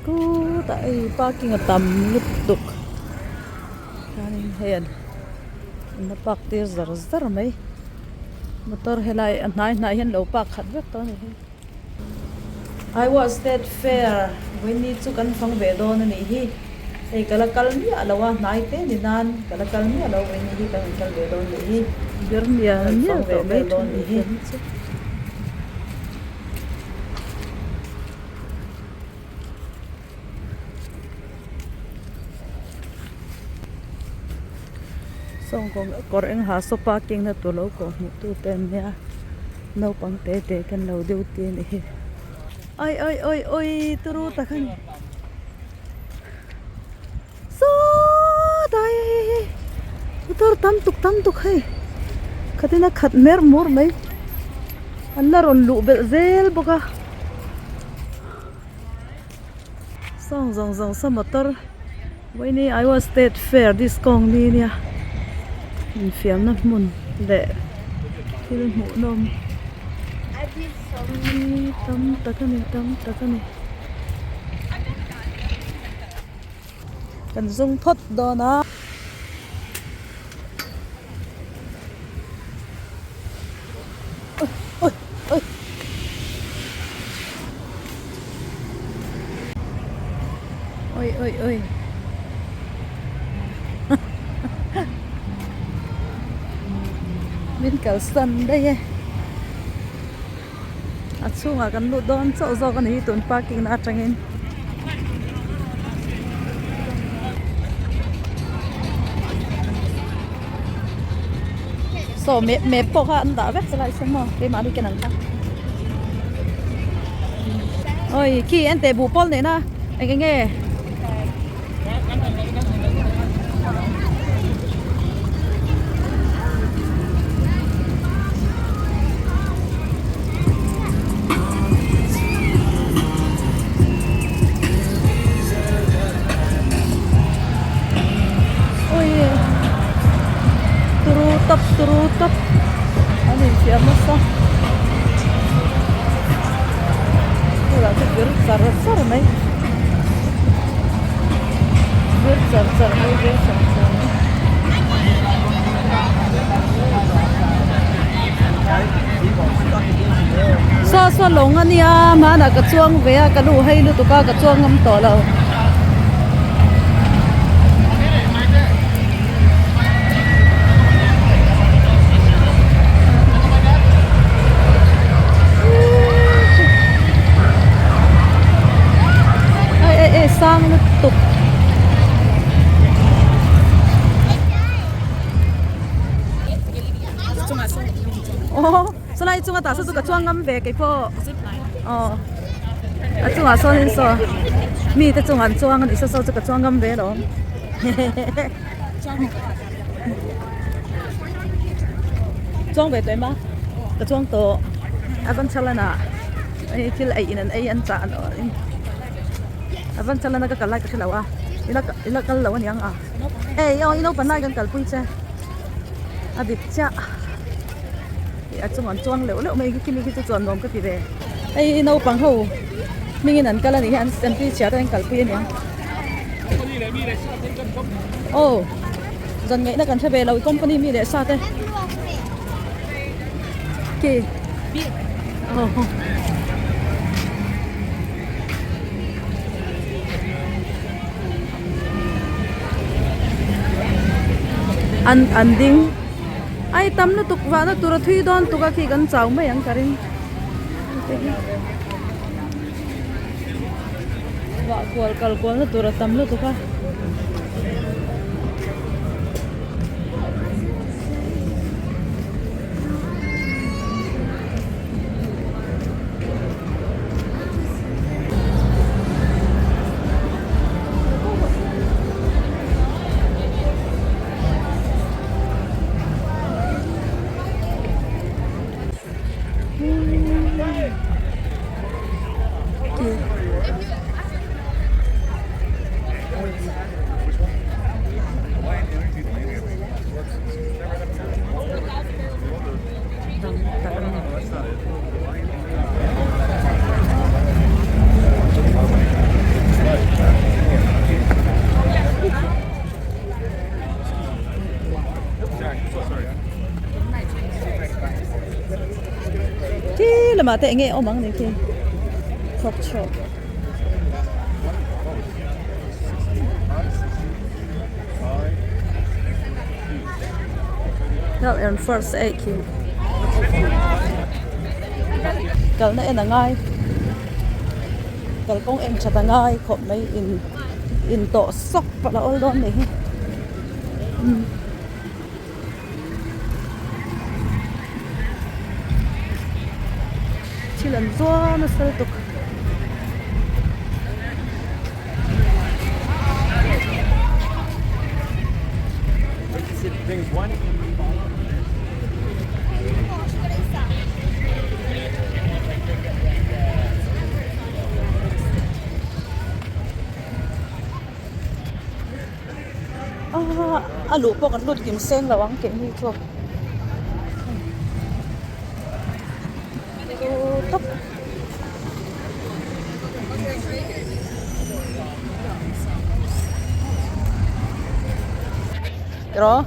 Khutah hei parking a tam lutuk chuanin hei an la park tir zar zar mai motor helai a hnai hnai hian lo park khat vek tawh a ni hi. Iowa State Fair vawiin ni chu kan fang ve dawn a nih hi. Hei ka la kal miah lo a, hnai te ni nan ka la kal miah lo vawiin ni hi kan rawn kal ve dawn a nih hi. Ber mial Kan mial fang ve tawh mai vel dawn thin a nih hi. hi chu. Sawng kawr eng ha saw parking na tur lo kawh hmuh tu te an nia. Naupang te te kan lo duty a nih hi. Oi oi oi oi turu tak a ni. Sawww dai hei hei motor tam tuk tam tuk hei khatin a khat mer mur mai an la rawn luh belh zel bawk a sawng zawng zawng saw motor vawiini Iowa state fair discount ni ania infiamna hmun leh thil hmuhnawm tam tak a ni tam tak a ni. Kan zung phawt dawn a. Oi oi oi. Min kalsan daih e. A chhungah kan lut dawn chauh zawk a ni hi tun parking na atangin. Saw map map pawh kha an dah vek chelai sawn maw keimahni ken ang kha. Oi khi en teh buh pawl nena eng eng nge. Turu tawp turu tawp an infiam nasa bulah chu vir char char mai. Vir char char mai vir char char mai. Saw saw lawng a nia hmanah ka chuang ve a ka luh hei lutuk a ka chuang ngam tawh lo. Ai ai ai sang lutuk. Aw sawlai chunga tah saw chu ka chuang ngam ve kei pawh aw a chungah sawn in saw mi te chungah an chuang a nih saw saw chu ka chuang ngam ve alawm chuang ve tawh em a ka chuang tawh a van chhalan ah hei thil ei in an ei an chah a van chhalan a ka kal lai ka hre lo a ila ila kal lo aniang a ei aw i naupang lai kan kalpui che a dik chiah a chungah an chuang leuh leuh mai khi mi khi chu chuan nuam ka ti ve hei hi naupang ho hmingin an kal a nih hi an an tui chhiat a an kalpui aniang aw zan ngaihna kan hre ve lo i company mi leh sa te ki aw. An an ding ai tam lutuk vahna tur a thui dawn tuk a khi kan chau mai ang ka ring vah kual kal kual na tur a tam lutuk a. lamah te eng nge awm ang ni khi thawk chhuak. Health and first aid khi kalna en a ngai kalkawng en that a ngai khawp mai in in tawh sawk palh a awl dawn ni hi umm. Thil an zuar nasa lutuk. A luh pawh kan lut kim seng lo ang keini chu tawp. Rawh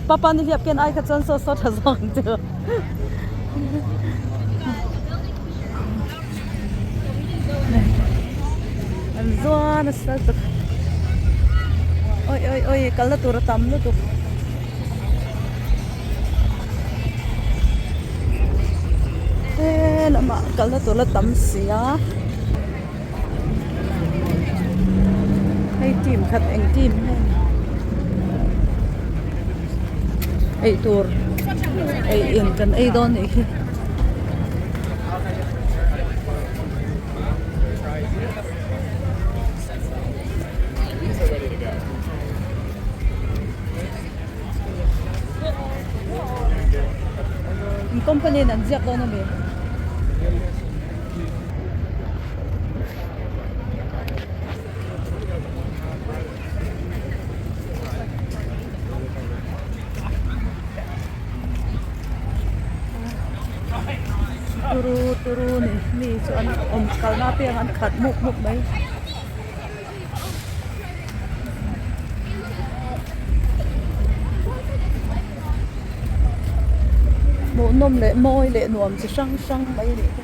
papa ni hliap ken ai kha chuan saw saw tha zawk ang chu. An zuar nasa lutuk oi oi oi kalna tur a tam lutuk. He lamah kalna tur la tam si a hei team khat eng team nge eitur ei in kan ei dawn nih hi. In company in an ziak dawn ami? Turu turu ni mi chu an awm kalna apiang an khat mup mup mai. Hmuhnawm leh mawi leh nuam chi hrang hrang mai a nih hi.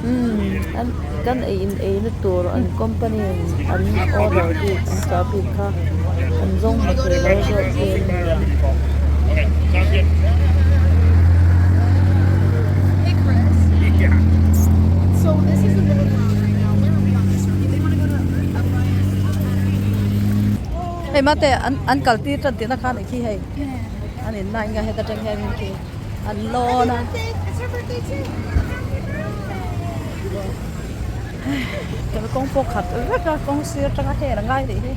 Umm kan ei in ei na tur an company in an order bik an chah bik kha an zawng hmu thei lo zawk te a ni a. Hei mate an an kal tir tan tihna khan khi hei an in line nga heta tang hian khi an lawn a. Kalkawng pawh khat vek a kawng sir atanga hel a ngai nih hi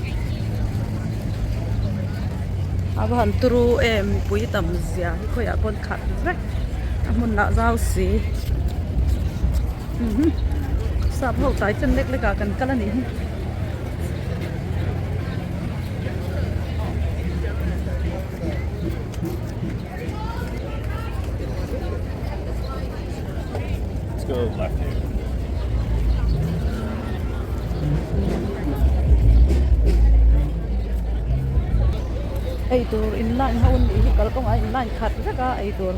a va han turu em mipui tam zia hi khawiah pawn khat vek a hmun lah zau si sap ho tlai chen lek lek ah kan kal a nih hi. Eitur in line ho an nih hi kalkawngah in line khat vek a eitur.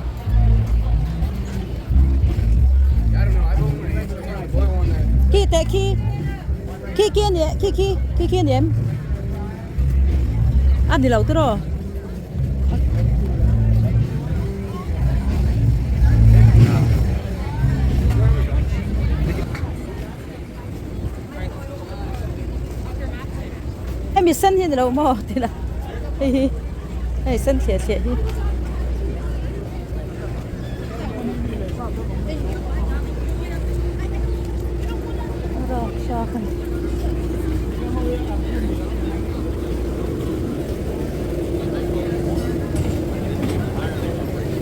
Khi teh khi khi khi a ni khi khi khi khi a ni em a ni lo tiraw. Hemi sen hi a ni lo maw tih lah hei hi hei sen thliah thliah hi.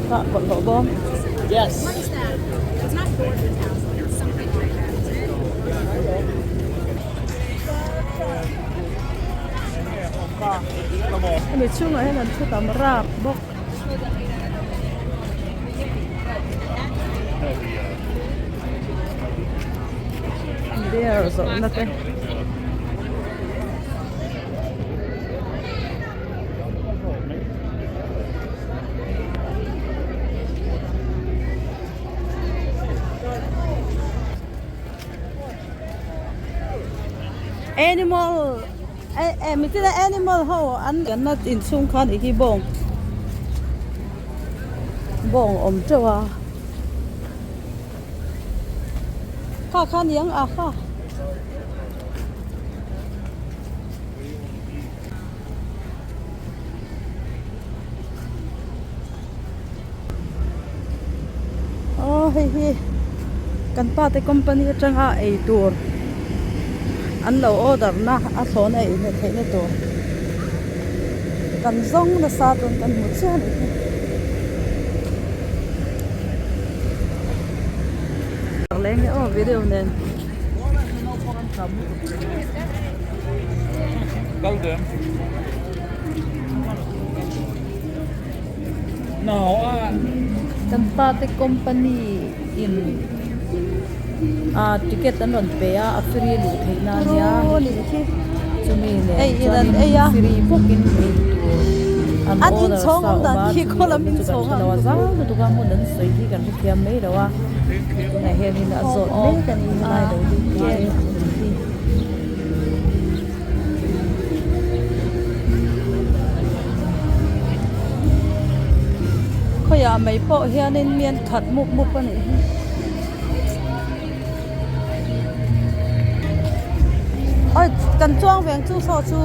Bawlhhlawh bawm. Yes. Hemi chhungah hian an thu tam rap bawk. Beer zawrhna te. Animal eh eh mitin a animal ho an na inchhung kha nih hi bawng bawng a awm teuh a kha kha niang a kha. Aw hei hi kan pa te company atanga ei tur an lo order na a thlawna ei leh theih na tur kan zawng nasa chuan kan hmu chiah a nih hi. Leng e aw video nen. Kan pa te company in ah ticket an rawn pe a a free luh theih na ania chumi nen chuanin free bawkin ei tur an order sa a awm a chumi chu kan hrelo a zau lutuk a hmun an sawi hi kan hrethiam mai lo a tunah hianin a zawt mek a ni helai lo duty te an ni hi. Khawiah mai pawh hianin mi an khat mup mup a nih hi. Oi kan chuang veng chu saw chu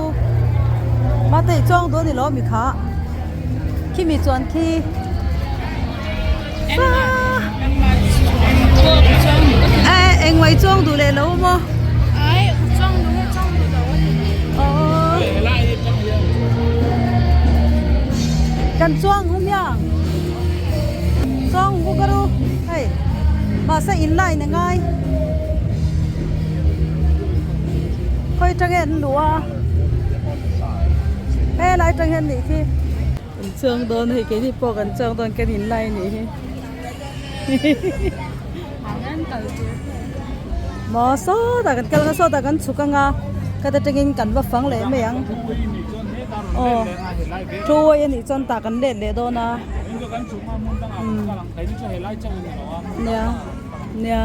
mate i chuang dawn i lo mi kha khimi chuan khi Engmah i chuang duh leh lo maw? Kan chuang hum hiang chuang bawk a ru hei mahse in line a ngai khawi atang nge an luh a helai atang hian nih khi. Kan chuang dawn hei keini pawh kan chuang dawn kan in lai anih hi maw sawtah kan kal anga sawtah kan chhuk anga khata tangin kan va fang leh mai ang aw thu awih anih chuan tah kan let leh dawn a nia nia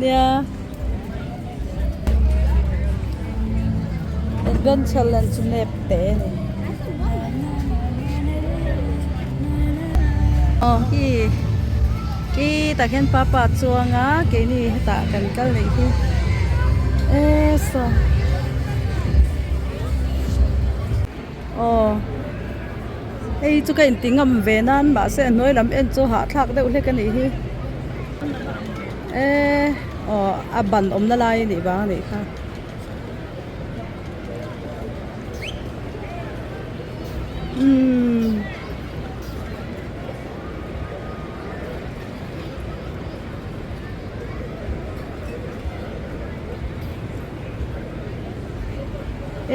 nia. Adventure land chu map te a ni. Aw hi khi tah khian papa a chuang a keini hetah kan kal neih hi e saw aw hei chu ka inti ngam ve nan mahse a hnuai lam en chu hahthlak deuh hlek a nih hi. Eee aw a ban awmna lai a nih vang a nih kha. Umm.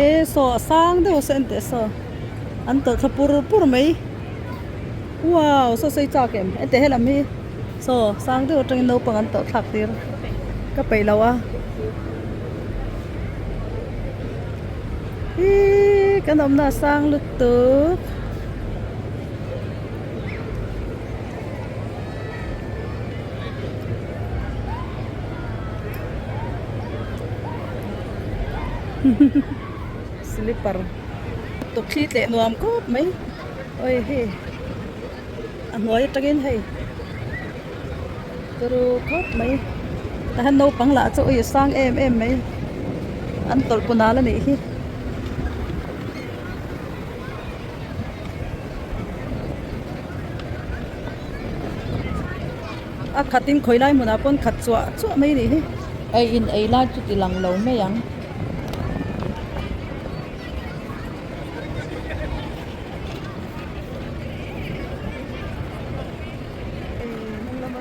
Eee saw a sang deuh a saw enteh saw an tawlh thla pur pur mai wow saw sawi chak em enteh helam hi. Saw sang deuh atangin naupang an tawh thlak tir ka peih lo a ihh kan awmna a sang lutuk slipper tukthli tleh nuam khawp mai awi hei. A hnuai atangin hei turu khawp mai tah hian naupang lah chu ui a sang em em mai an tawlh pun al a nih hi. A khatin khawi lai hmunah pawn khat chuah chuah mai a nih hi. Ei in ei lai chu ti lang lo mai ang. Hnung lama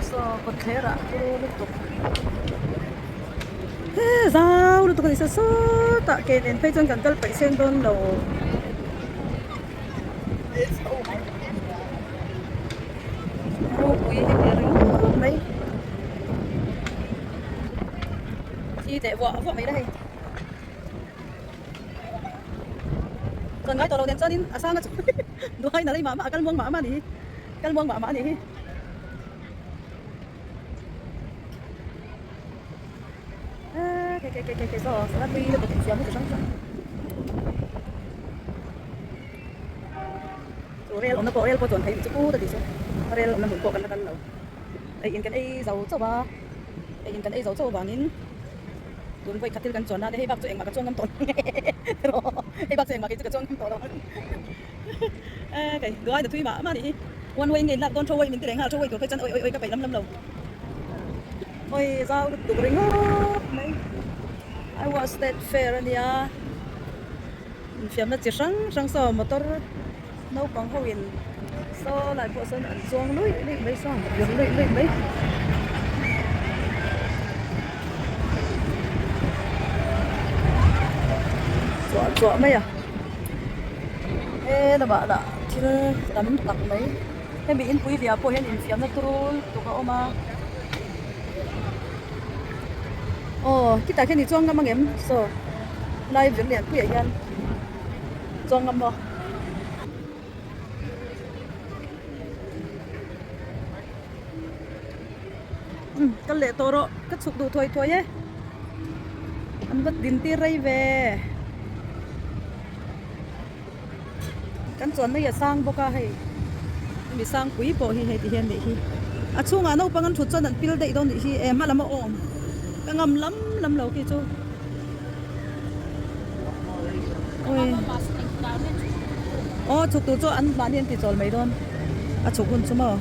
Kawtthler ah turu lutuk he zau lutuk a ni sa sawtah ke nen phei chuan kan kal peih seng dawn lo. Ropui hi ti ringawt mai thi leh vuah vuah mai la hei chuan ngai tawh lo nen chuanin a sang a chu duhai na rei mah mah a kal muang mah mah a ni hi kal muang mah mah a ni hi. Chu rel awmna pawh rel pawh chuan thei chu put a tih chu rel awmna hmun pawh kan la kal lo ei in kan ei zo chauh a ei in kan ei zo chauh avangin tun vawi khat thil kan chuan na te hei bak chu engmah ka chuang ngam tawh lo hei bak chu engmah kei chu ka chuang ngam tawh lo. E kei duai na thui mah mah nih hi one way nge in lak dawn tho way min ti leh nghal tho way tur phei chuan awi awi awi ka peih lam lam lo awi zau lutuk ringawt mai I was state fair a nia infiamna chi hrang hrang saw motor naupang ho in saw lai pawh sawn an chuang luih luih mai saw vir luih luih mai. Chuah chuah mai a. He lamah lah thil tam tak mai hemi inpui liah pawh hian infiamna turul tuk a awm a aw khitah khian i chuang ngam ang em saw lai vir lian puiah hian chuang ngam maw. Umm kal leh tawh rawh ka chhuk duh thuai thuai e an va din tir rei ve kan chuan mai a sang bawk a hei hemi sang pui pawh hi hei ti hian nih hi a chhungah naupang an thut chuan an pil daih dawn nih hi e hma lam a awm ka ngam lam lam lo khi chu ui aw chhuk tur chu an mahni an ti chawl mai dawn a chhuk hun chu maw.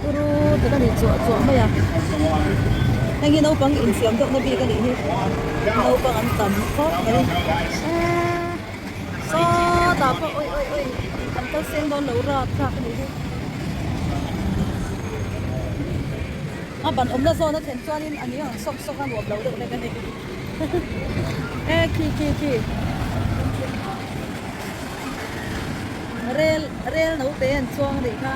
Turu tak a ni chuah chuah mai a heng hi naupang infiam deuh na bik a nih hi naupang an tam khawp mai eee sawtah pawh awi awi awi an kal seng dawn lo rap thlak a nih hi a ban awmna zawn a thlen chuanin a ni ang sawk sawk a nuam lo deuh hlek a ni e khi khi khi rel rel naute an chuang a nih kha.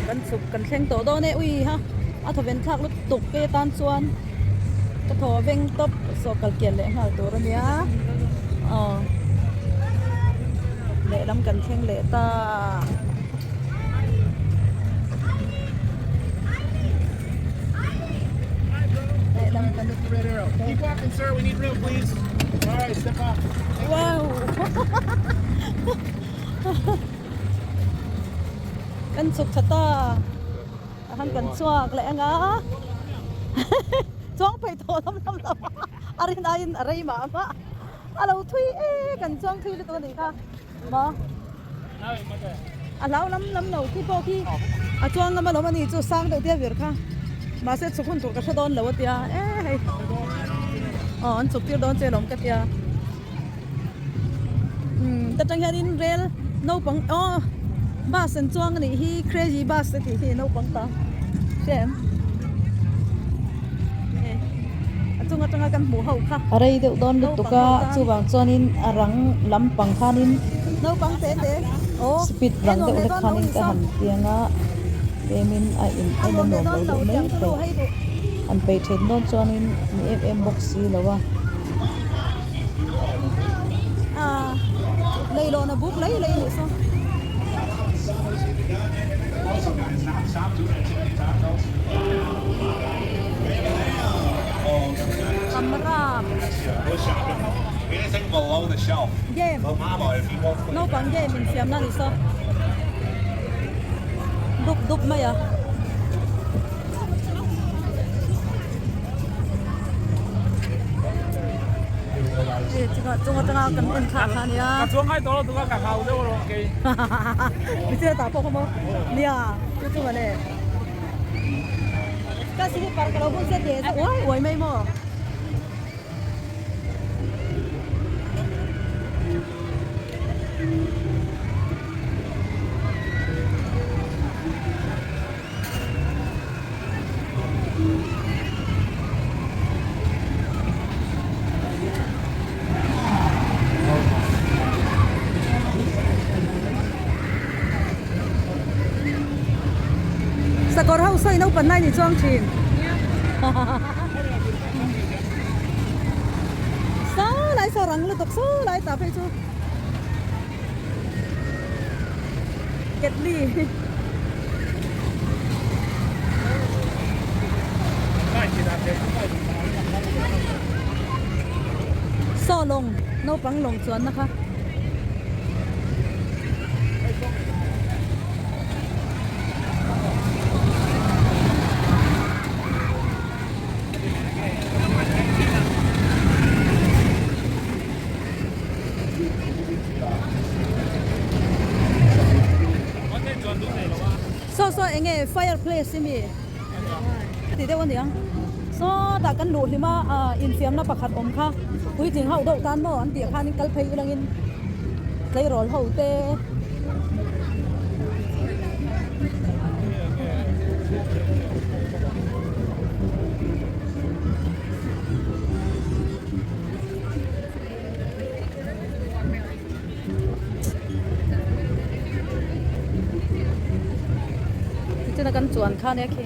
Kan chhuk kan thleng tawh dawn e ui ha a thawven thlak lutuk te tan chuan ka thaw veng tawp saw kal kian leh nghal tur a nia aw lehlam kan thleng leh ta. Wow kan chhuk tha ta a han kan chhuak leh anga chuang phei tawh lam lam lo a rin aiin a rei mah mah a lo thui e kan chuang thui lutuk a nih kha maw a hlau lam lam lo khi pawh khi a chuang ngam alawm a ni chu sang deuh te a vir kha mahse chhuk hun tur ka hre dawn lo a tia e hei aw an chhuk tir dawn che alawm ka tia umm ta tang hianin rel naupang aw bus an chuang a nih hi crazy bus te tih hi naupang ta hria em a chung atanga kan hmuh ho kha. A rei deuh dawn lutuk a chuvang chuanin a rang lampang khanin speed rang deuh hlek khanin ka han piang a tlemin a in en a nuam lo deuh mai thei han peih then dawn chuanin ni em em bawk si lo a. Game naupang game infiamna a ni saw dup dup mai a. Chung atanga kan en thla kha nia. Ka chuang ngai tawh lo tuk a ka hau deuh erawh kei. Michina tah pawh kha maw? Nia chu chu mawle. Ka slipper ka lo bun se teh uai uai mai maw? Sakawr ho sawi naupang lai ni chuang thin. Saw lai saw rang lutuk saw lai tah phei chu. Ketli. Saw lawng naupang lawng chuanna kha. Saw saw eng nge fire place i mi ti deuh a niang sawtah kan luh hlim a ah infiamna pakhat awm kha puitling hauh deuh tan maw an tih khanin kal phei ilangin tleirawl ho te. Tichuan kan chuan kha nia khi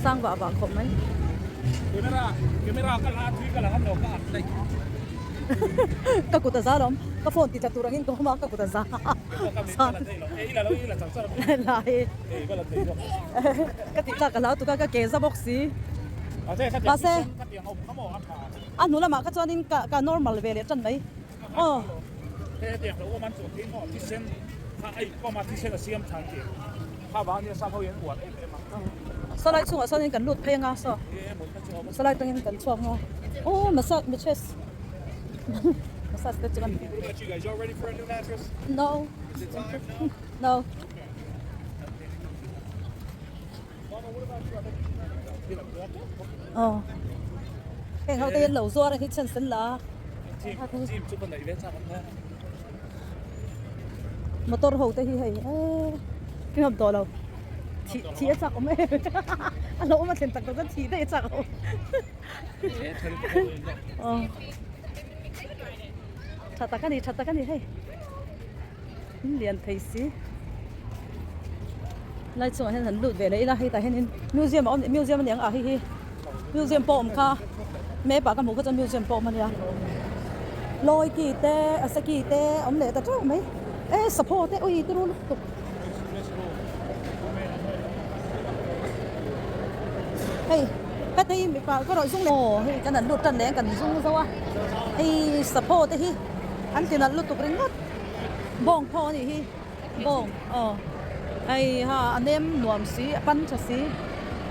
sang vah vah khawp mai. Camera camera ka la thui ka la han lo ka at daih. Ka kut a za lawm ka phone ti tla tur angin ka awm a ka kut a za. Lai ka ti tlak ka hlau tuk a ka ke za bawk si. Mahse. A hnu lamah kha chuanin ka ka normal ve leh tan mai aw. Sawlai chhungah sawnin kan lut phei anga saw sawlai tangin kan chhuak anga aw massage mattress massage te chuan no no. Aw heng ho te hian lo zuar ang hi chance an la a motor ho te hi hei eee ka ngam tawh lo thih thih a chak awm em a lo awm a thlen tak tak chuan thih daih a chak awm aw tha tak a ni tha tak a ni hei. Lian thei si lai chungah hian han lut ve leh ila hetah hianin museum a awm museum a ni ang a hei hi museum pawh a awm kha map ah ka hmuh kha chuan museum pawh a awm a nia lawi ki te a seki te a awm leh ta teuh mai e sapho te ui te rul lutuk hei heta hi mipa ka rawh zung leh aw hei kan han lut tan leh kan zung zo a hei sapho te hi an ti nalh lutuk ringawt. Bawng pawh a nih hi bawng aw hei ha a nem nuam si a pan tha si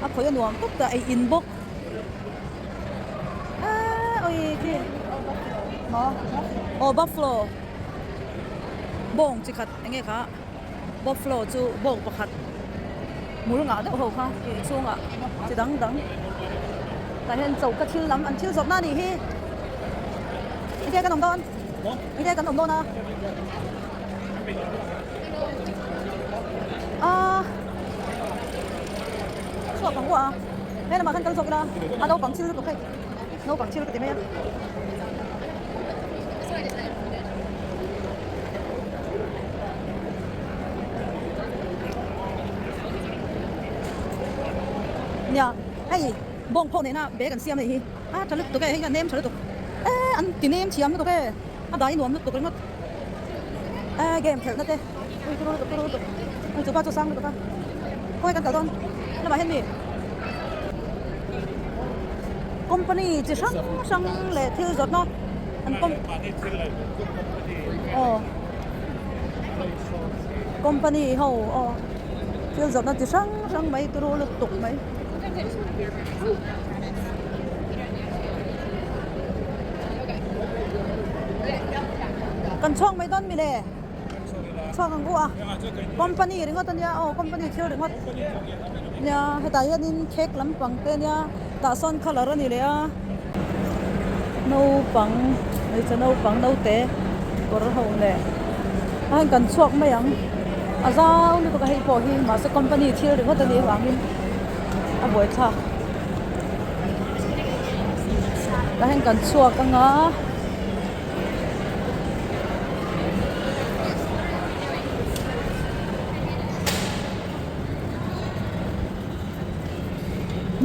a khawih a nuam tawp ta ei in bawk eee awi khi maw aw buffalo bawng chi khat eng nge kha buffalo chu bawng pakhat hmul ngah deuh ho kha tih chhungah chi dang dang tah hian choka thil lam an thil zawrhna a nih hi enge kan awm dawn. Enge kan awm dawn a? Aaa chhuak ang ruah a he lamah khan kal zawk ila a naupang thil lutuk hei naupang thil ka ti mai a. Nia hei bawng pawh nena bag an siam a nih hi. A tha lutuk e hei a nem tha lutuk e an ti nem thiam lutuk e a dai nuam lutuk ringawt e game khelh na te ui turu lutuk turu lutuk ui chupa chu sang lutuk a khawi kan kal dawn lamah hian mi company chi hrang hrang leh thil zawrhna an com aw company ho aw thil zawrhna chi hrang hrang mai turu lutuk mai. Kan chhuak mai dawn mi le? Chhuak ang u a. Company ringawt ania aw company thil ringawt nia hetah hianin cake lampang te ania tah sawn colour a ni leh a naupang hmeichhe naupang naute kawr ho leh a heng kan chhuak mai ang a zau lutuk a hei pawh hi mahse company thil ringawt a nih avangin a buaithlak tah hian kan chhuak anga.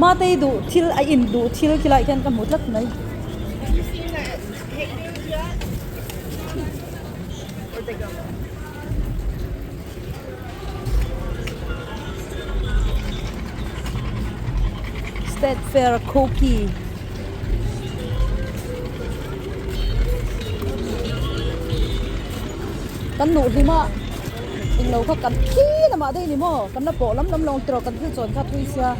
Matei duh thil a in duh thil khi lai khian ka hmu tlat mai. State Fair Cookie Kan luh hlim a englo kha kan khi lamah daih a ni maw kan la pawh lam lam lo ang tiraw kan thil chawn kha thui sia.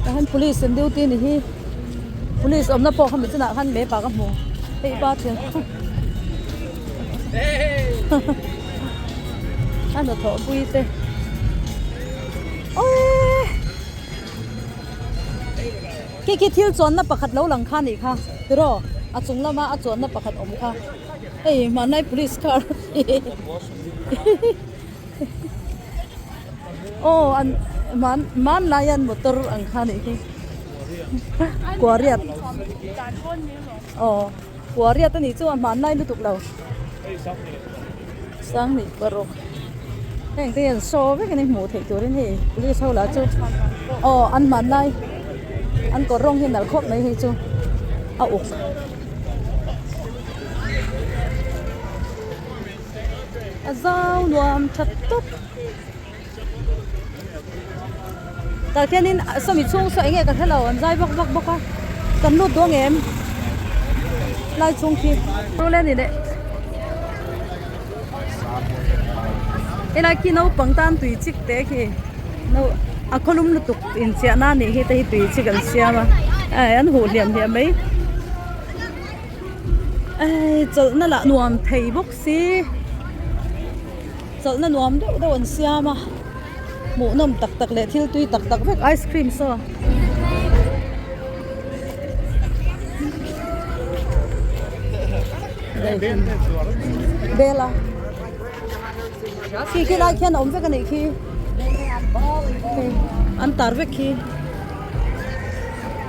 Tah hian police an duty ni hi police awmna pawh kha mi chinah khan mepa ka hmu hei pa thian a hnathawh pui te awii khi khi thil chuanna pakhat lo lang kha nih kha tiraw a chung lama a chuanna pakhat awm kha hei hmanlai police car Aw an man hmanlai an motor ang kha nih hi kuariat aw kuariat a nih chu a hmanlai lutuk lo sanghnih paruk heng te hian saw vek a ni hmuh theih turin hei police ho lah chu aw an hmanlai an kawr rawng hi nalh khawp mai hei chu a uk. A zau nuam that tawp. Tah khianin sawmi chhung saw enge ka hrelo an zai vak vak bawk a kan lut dawn em lai chhung khi. Rul a ni leh helai khi naupang tan tui chik te khi a khawlum lutuk inchiah nan nih hi te hi tui chik an siam a an huh hliam hliam mai. Chawlhna lah nuam thei bawk si chawlhna nuam deuh deuh an siam a hmuhnawm tak tak leh thil tui tak tak vek ice cream saw bel a khi khi lai khian a awm vek a nih khi an tar vek khi.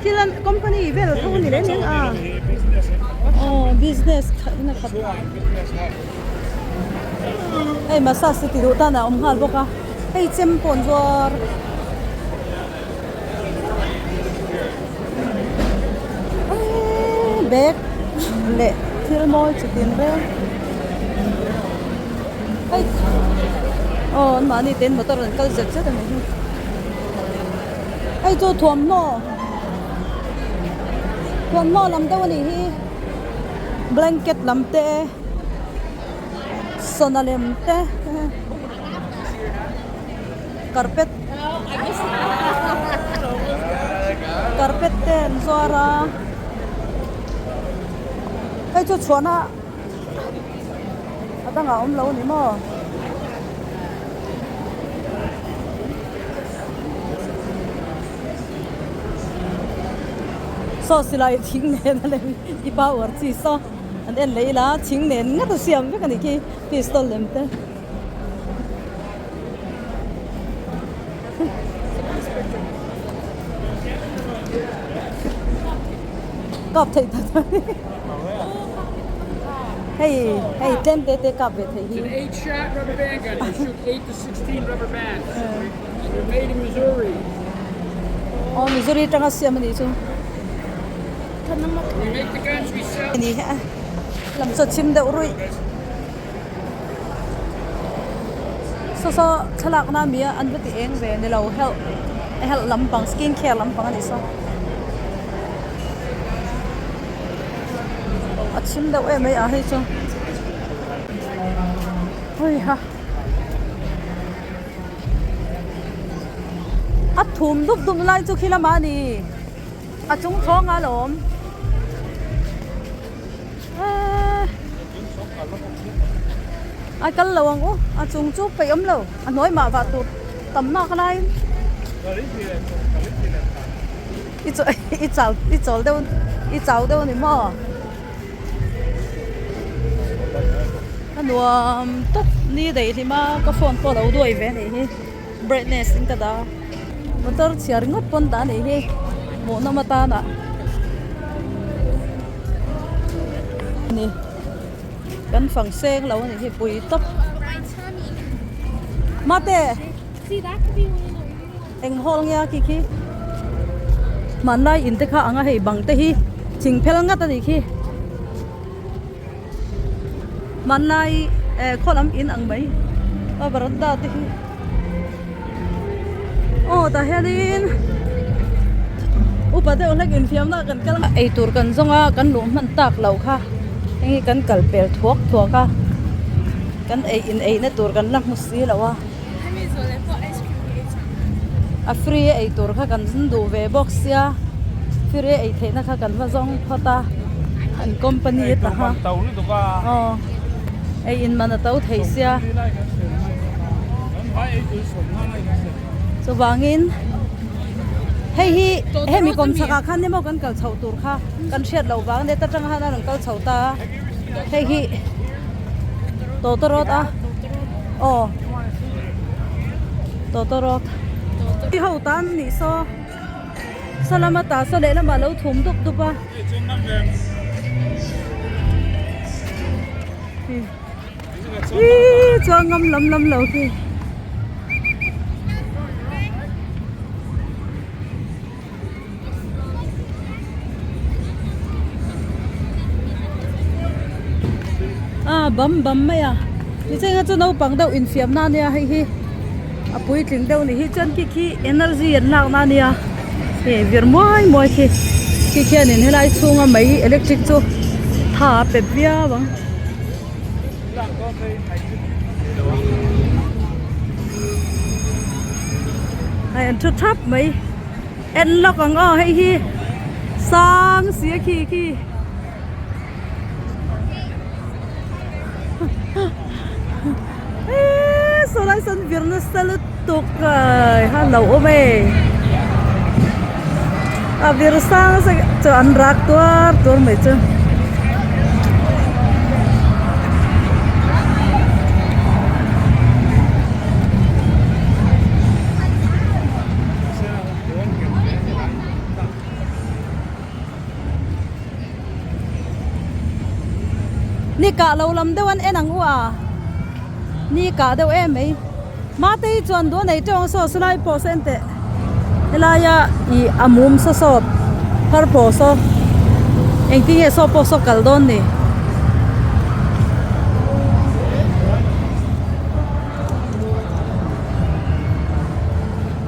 Thil an company vel tho ni leh nen a aw business na khat hei massage te ti duh tan a awm nghal bawk a hei chem pawh an zuar bag leh thil mawi chi tin reng hei aw an mahni ten motor an kal zet zet a ni hi. Hei chu thuamhnaw thuamhnaw lam deuh a nih hi blanket lam te sana lem te carpet carpet te an zuar a hei chu chhuahna a dangah a awm lo a ni maw. Saw silai thing nen a lem i power chi saw an en leh ila thing nen ngawt a siam vek a nih khi pistol lem te. Kap theih ta ta hei hei tlem te te kap ve theih hi. Aw Missouri atanga siam a nih chu. Ni hi a lam chu a chim deuh ruih. Saw saw thlalak na ami a an va ti eng ve ni lo health health lampang skin care lampang a nih saw. A chim deuh em mai a hei chu. Hei ha. A thum dup dup lai chu khi lamah a ni a chung chhawng a lawm eee a kal lo ang u a chung chu peih awm lo a hnuai mah vah tur tam nak laiin i chaw i chau i chawl deuh i chau deuh a ni maw. A nuam tawp ni daih hlim a ka phone pawh a lo duai ve a nih hi brightness in ka dah a motor chhiar ringawt pawn dah a nih hi hmuh nawm atana ni kan fang seng lo a nih hi pui tawp mate eng hall nge a khi khi hmanlai in te kha ang a hei bang te hi thing phel ngat a nih khi hmanlai eh khaw lam in ang mai a varanda te hi aw tah hianin upa deuh hlek infiamna kan kal a eitur kan zawng a kan luh hman tak loh kha heng hi kan kal pel thuak thuak a kan ei in eina tur kan la hmu si lo a. A free a ei tur kha kan duh ve bawk sia free a ei theihna kha kan va zawng phawt a an company a ta kha aw ei in man a to thei sia chuvangin hei hi hemi kawm chhakah khan emaw kan kal chhoh tur kha kan hriat loh vang ania ta tang khan a rawn kal chho ta a hei hi. Tawtawrawt a aw tawtawrawt hi ho tan nih saw saw lama tah saw lehlamah lo thum dup dup a ihh chuan ngam lam lam lo khi. A bam bam mai a tichuan chu naupang deuh infiam na ania hei hi a puitling deuh ni hi chuan khi khi energy an lak na ania hei vir muai muai khi khi khianin helai chhunga mai electric chu tha a pe viau ang. Hei an thu thap mai en lawk ang aw hei hi sang si a khi khi eee saw lai sawn vir nasa lutuk ai ha lo awm e a vir sang nasa chu an rak tuar tuar mai chu. Ni kah lo lam deuh an en ang u a ni kah deuh em mai mate hi chuan duh a nei teuh ang saw silai pawh saw en teh helaia ih a mum saw saw phar pawh saw engtin nge saw pawh saw kal dawn ni.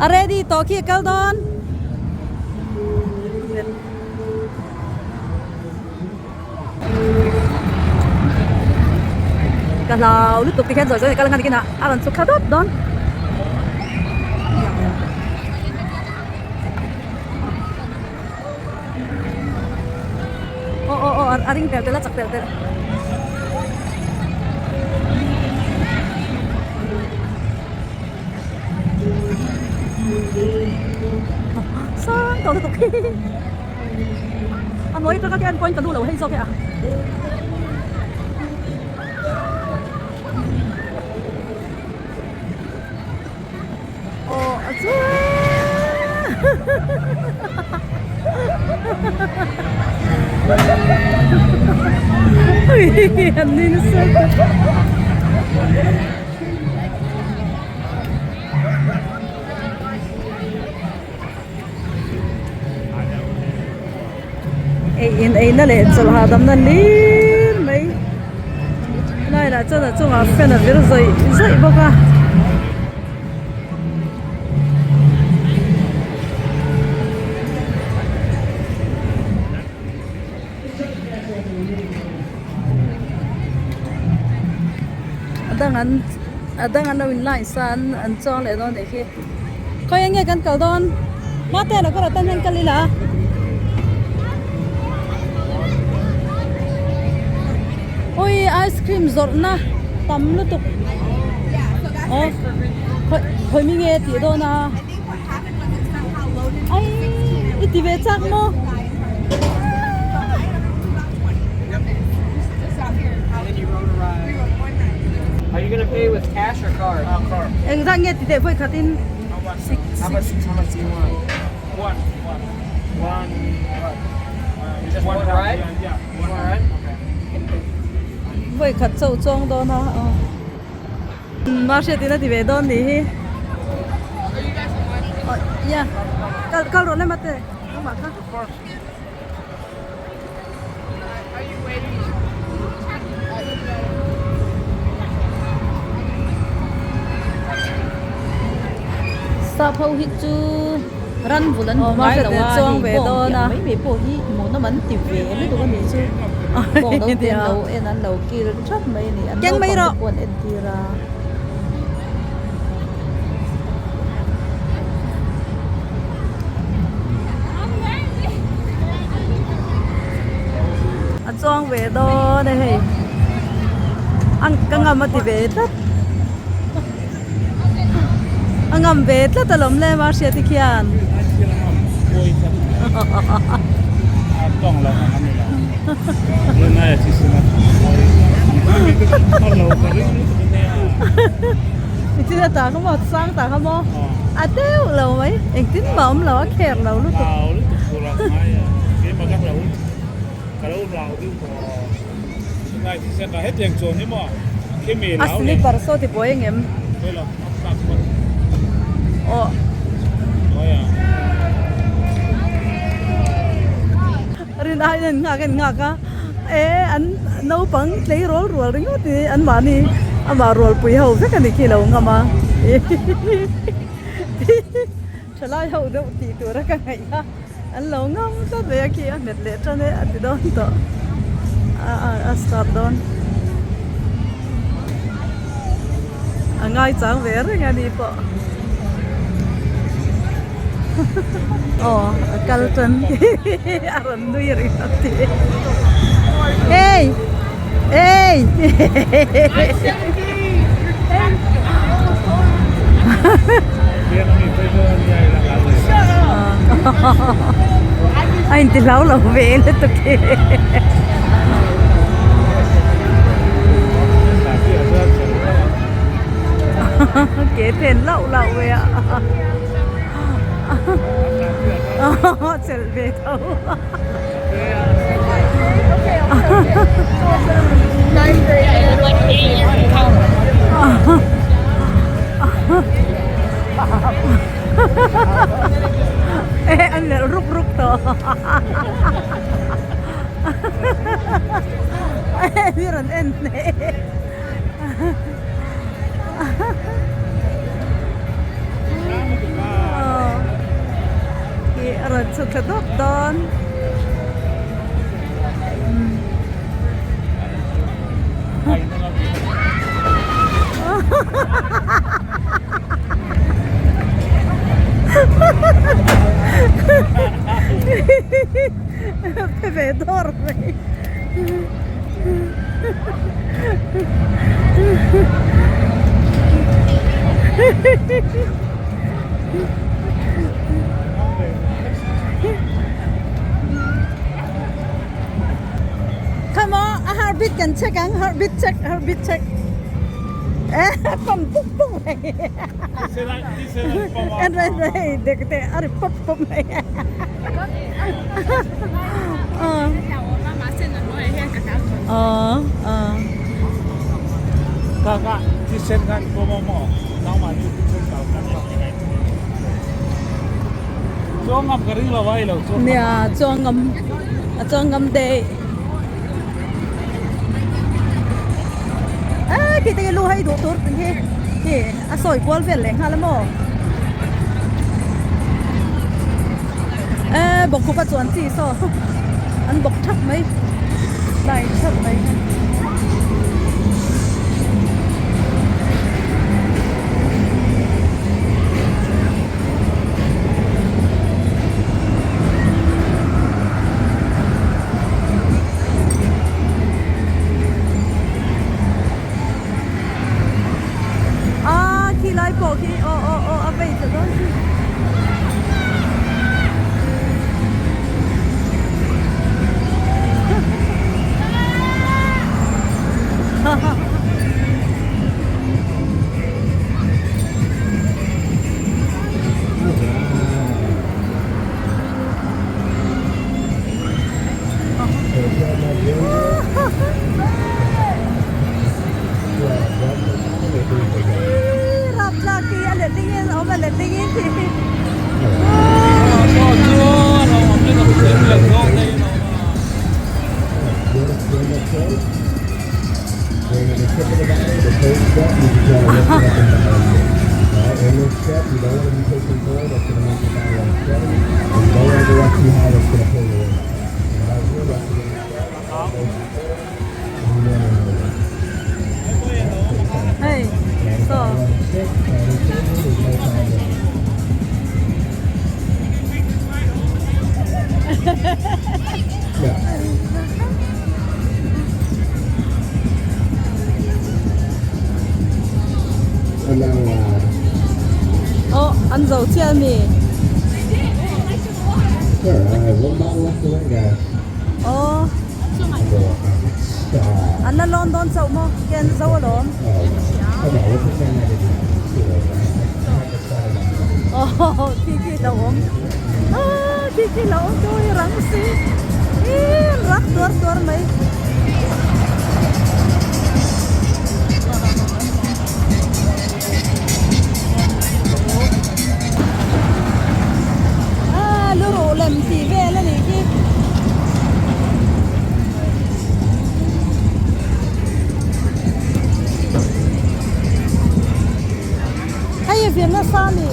A ready tawh khi a kal dawn. Ka hlau lutuk tikhian zawi zawi a kal ang a nikin ah a rawn chhuk thla dawt dawn. Aw aw aw a ring tel tel a chak tel tel. Sang tawh lutuk hi a nawi atanga te an point ka lu lo hei zawk e a. Aw a chuan an ni nasa Ei in eina leh chawlh hahdamna hlim mai lai lah chuan a chungah fan a vir zawih zawih bawk a. A dang an a dang an lo in line sa an an chuang leh dawn anih khi. Khawi enge kan kal dawn? Mate lo ka rawh tan hian kal ila. Ui ice cream zawrhna tam lutuk. Aw khawi khawi mi nge tih dawn a? Ai i ti ve chak maw? Engzah nge ti teh vawi khatin Vawi khat chauh chuang dawn a aw. Mahriatin a ti ve dawn nih hi. Aw kal kal rawh le mate nangmah kha. Sap ho hi chu ran vul an hmu ngai lo a hei bawng tih ang mai mai pawh hi hmuhnawm an ti ve lutuk a nih chu bawng lo te an lo en an lo kil thap mai a ni an naupang te pawh an entir a. A chuang ve dawn e hei an ka ngam a ti ve tlat a ngam ve tlat alawm le mahriati khian. Thil a tah kha maw sang tah kha maw a deuh lo mai engtin mah awm lo a kher lo lutuk. A slipper saw ti buai ang em? Aw. Rin aiin an nghak an nghak a, e an naupang tleirawl rual ringawt hi an mahni amah rualpui ho vek a ni khi lo ngam a thalai ho deuh tih tura ka ngaih a an lo ngam tlat mai a khi a hmet leh tan e a ti dawn tawh a a start dawn a ngaichang ve reng a ni pawh. Aw a kal tan a rawn nui ringawt hi hey hey a inti hlau lo ve lutuk hi. Ke then lauh lauh mai a chelh ve tho e an melh ruk ruk tawh e rawn en hneh. Ih a rawn chhuk thla dawp dawn. Phe ve dawr mai. Come on, a heartbeat kan check ang, heartbeat check, heartbeat check. Eh, pump pum pum mai. En ren ren, dek te, a ri pop pop mai. Nia chuang ngam a chuang ngam daih a khi te khi lu hei duh tur khi khi a sawi kual vel leh nghal a maw. Eee bawkkhup a chuan chi saw an bawk thap mai line thap mai. Rapthlak hi a letling in a awm a letling in tih hi. Hei saw. Aw an zo chiah a mi. Aw an la lawn dawn chauh maw ke an zo alawm. Aw khi khi lo awm aaa khi khi lo awm chu hi rang si ih rak tuar tuar mai. Aaa lu ruh lem tih vel a nih khi. Hei i vir nasa a ni.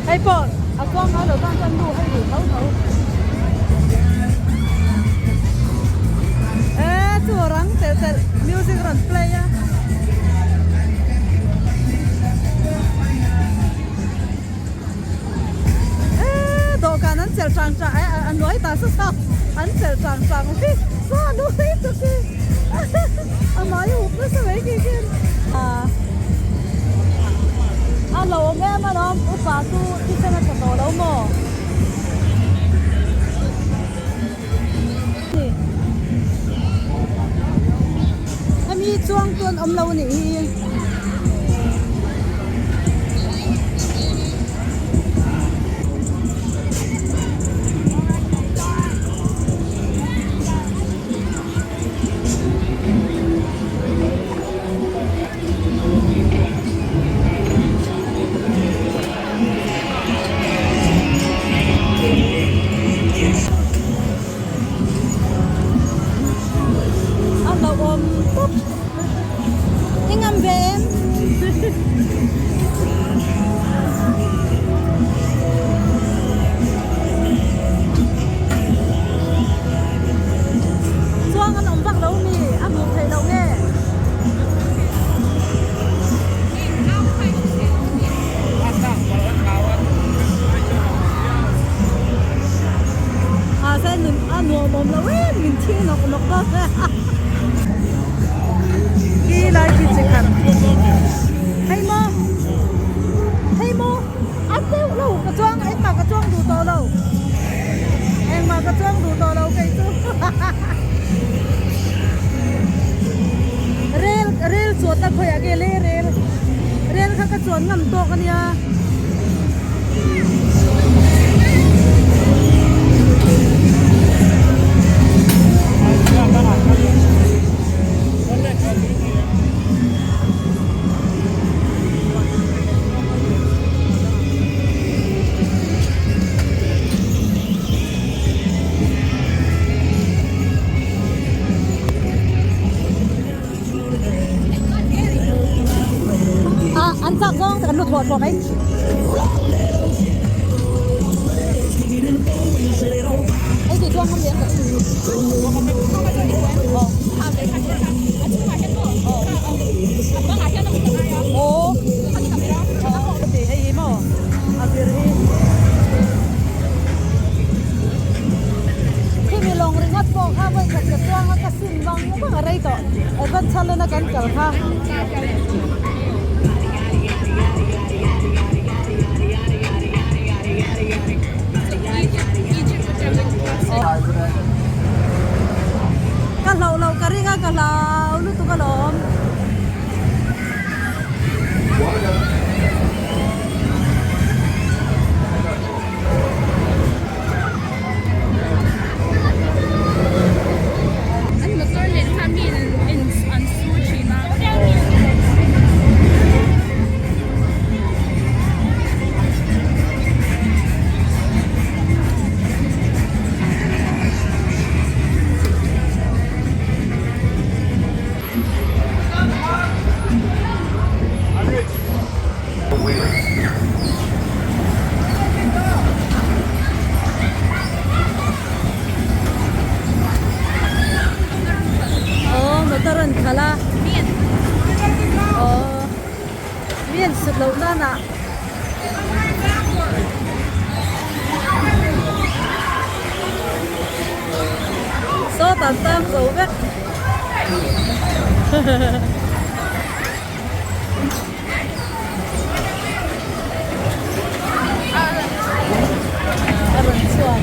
Hei pawh a chuang ngai lo tan chuan nu hei duh tho tho. Eee chu rang telh telh music rawn play a. Eee dawhkan an chelh chang chang eh a nuai ta sa sa an chelh chang chang hi saw nui tuk hi a hmai a hup nasa mai khi khian a lo awm em alawm upa chu thisen a tha tawh lo maw hemi chuang chu an awm lo a nih hi. A hlauhawm tawp. I ngam ve em? Chuang an awm vak lo mi? A hmuh theih loh nge? Mahse nun a nuam awm lo em min thing nawk nawk dawn Khi lai khi chi khat Hei maw Hei maw a deuh lo ka chuang engmah ka chuang duh tawh lo engmah ka chuang duh tawh lo kei chu Rel rel chuan na khawiah nge le rel rel kha ka chuan ngam tawk a nia. Ah, an chak zawng tak an lut thuah thuah mai. Hei ti chuan ngam lian tak. Aw. Aw. Hei hi maw a vir hi. Khimi lawng ringawt pawh kha vawi khat ka chuang a ka sim vang vang a rei tawh adventure lena kan kal kha. Ka hlauh loh ka ring a ka hlau lutuk alawm. Aw motor an khalh a aw mi an sut loh nan ah. Saw tan tang zo vek. A rawn chhuak.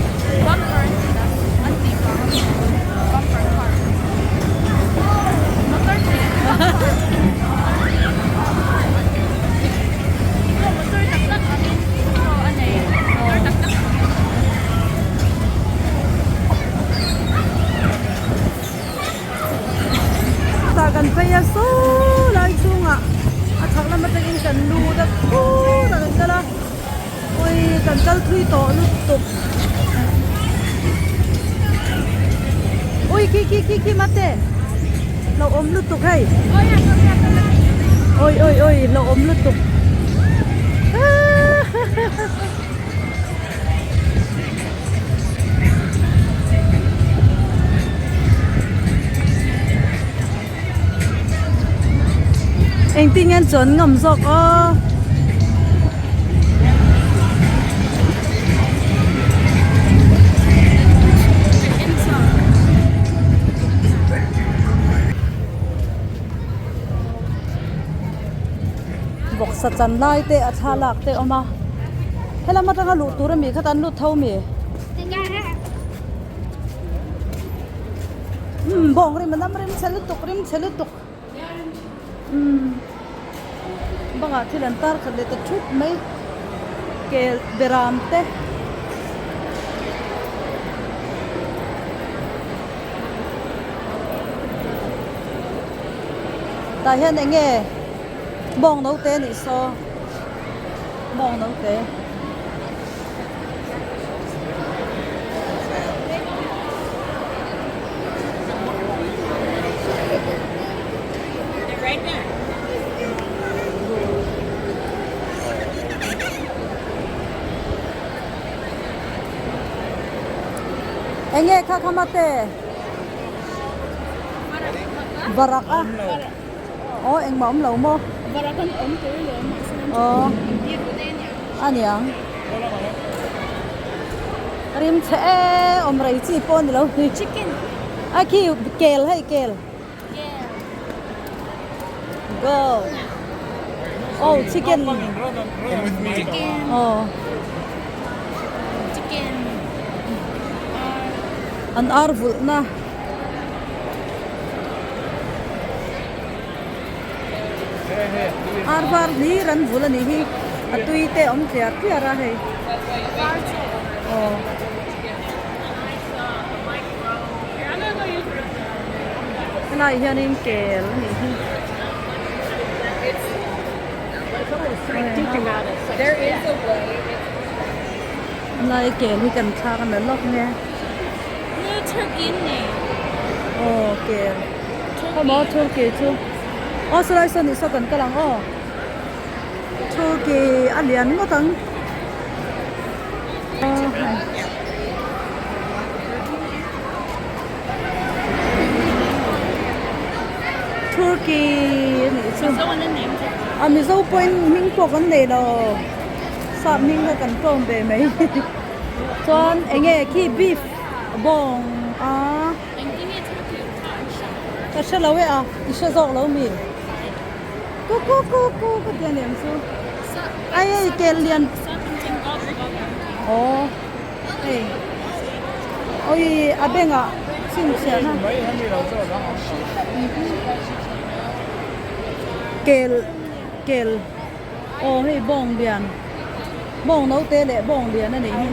Tah kan phei a saw lai chungah a chhak lam atangin kan lut a khur a kan kal a ui kan kal thui tawh lutuk ui khi khi khi khi mate lo awm lutuk hei oi oi oi lo awm lutuk Engtin nge an chuan ngam zawk aw. Vawksa chan lai te a thlalak te a awm a helam atanga luh tur ami kha tan lut tho mi umm bawng rim a nam rim chhe lutuk rim chhe lutuk umm bangah thil an tar khat leh ta thup mai kel beram te. Tah hian eng nge bawng naute a nih saw bawng naute. Eng nge kha kha mate. Varak a aw engmah awm lo maw Varak an awm tur lo mahse aw a niang rim chhe e awm rei chi pawh a ni lo Chicken a khi kel hei kel go oh chicken aw Chicken An ar vulhna ar var hlir an vulh a nih hi a tui te a awm tliar tliar a hei aw. Helai hianin kel a nih hi. Helai kel hi kan thlak a na lawk nge. Aw kel khawmaw turkey chu aw sawlai sawn nih saw kan kal ang aw turkey a lian ngawt ang turkey a nih chu a mizo pawhin hming pawh kan nei lo sap hming kha kan tlawm ve mai. Chuan eng nge khi beef bawng a ka hre lo e a i hre zawk lo mi ku ku ku ku ka ti a niang chu ai hei kel lian aw hei awi a bengah chhinchhiahna kel kel aw hei bawng lian. Bawng naute leh bawng lian a nih hi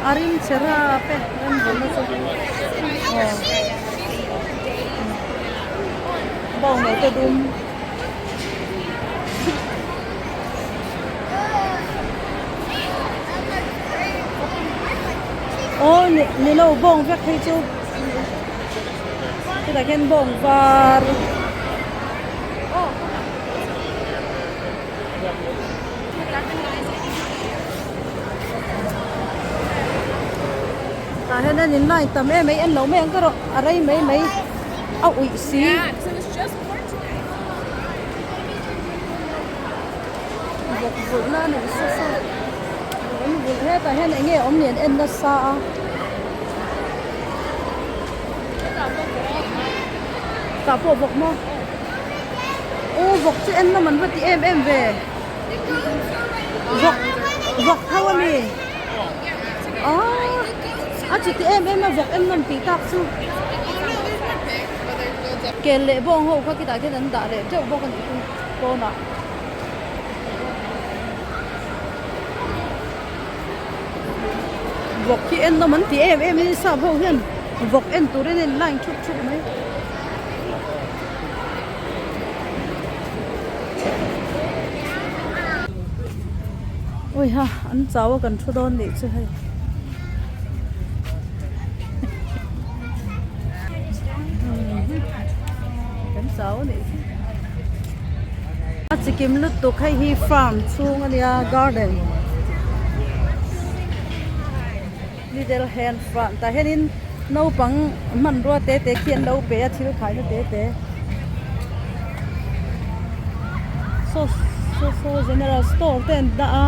a ring che rap e ram vawnna chu aw bawng naute dum aw ni ni lo bawng vek phei chu chutah khian bawng var. Tah hian an in line tam em mai en lo mai ang ka rawh a rei mai mai a uih si. Vawk vulh na a nih sa sa an vulh hetah hian eng nge awm ni an en nasa a. Tah pawh vawk maw? Aw vawk chu en nawm an va ti em em ve. Vawk vawk tho a mi? Aw a chuti em em a vawk en nawm tih tak chu. Kel leh bawng ho kha khitah khian an dah leh teuh bawk a nih chu pawnah. Vawk hi en nawm an ti em em in sap ho hian vawk en turin a in line thup thup mai. Awiha an chau a kan thu dawn nih chu hei. Kan chau a nih chu. A chikim lutuk hei hi farm chhung a nia garden little hand farm tah hianin naupang hmanrua te te khi an lo pe a thil khaina te te saw saw saw general store te an dah a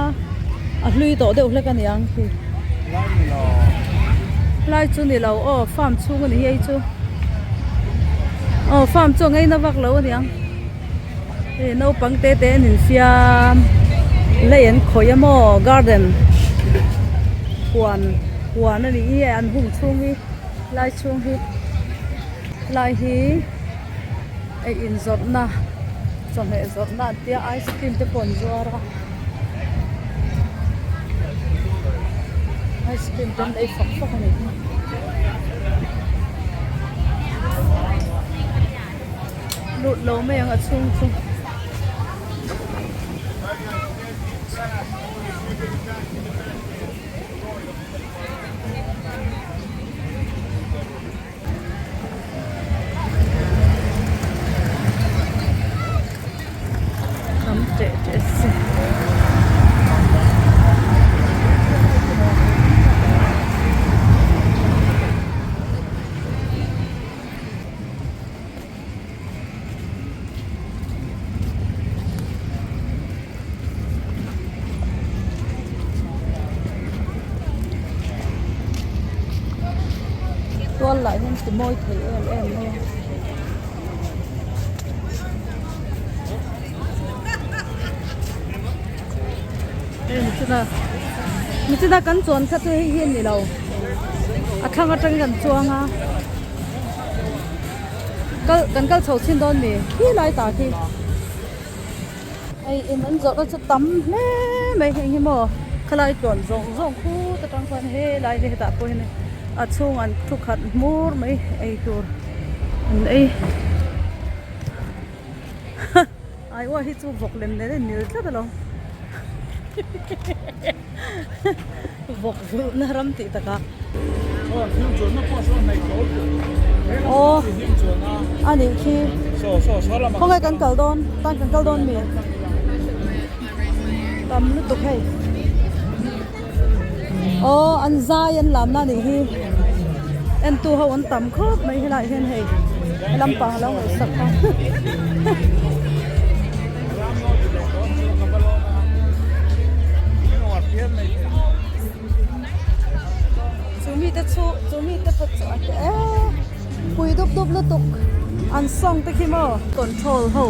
a hlui tawh deuh hlek a niang khi lai chu ni lo aw farm chhung a ni hi hei chu aw farm chu a ngaina vak lo a niang. Hei naupang te te an infiam lei an khawih a maw garden huan huan a nih hi an hung chhung hi lai chhung hi lai hi ei in zawrhna chawhmeh zawrhna an tia ice cream te pawh an zuar a ice cream te an ei fak fak a nih hi. Lut lo mai ang a chhung chu. Tam teh teh se. Tual lah hian ti mawi thei em em mai a. Hei michina michina kan chuan kha chu hei hi a ni lo a thlang atangin kan chuang a. Kal kan kal chho chhin dawn mi khi lai ta khi hei in an zawrh na chu tam hle mai heng hi maw khalai tluan zawng zawng khut atang chuan helai hi hetah pawh hian a chhung an thu khat hmur mai ei tur an ei aiua hi chu vawk lem nen a inmil tlat alawm vawk vulhna ram tih takah aw a nih khi khawnge kan kal dawn tan kan kal dawn mi tam lutuk hei aw an zai an lamna a nih hi entu ho an tam khawp mai helaiah hian hei lampang a lo ngaihsak a. Chu mite chu chu mite pawh chu a te pui dup dup lutuk an song te khi maw control ho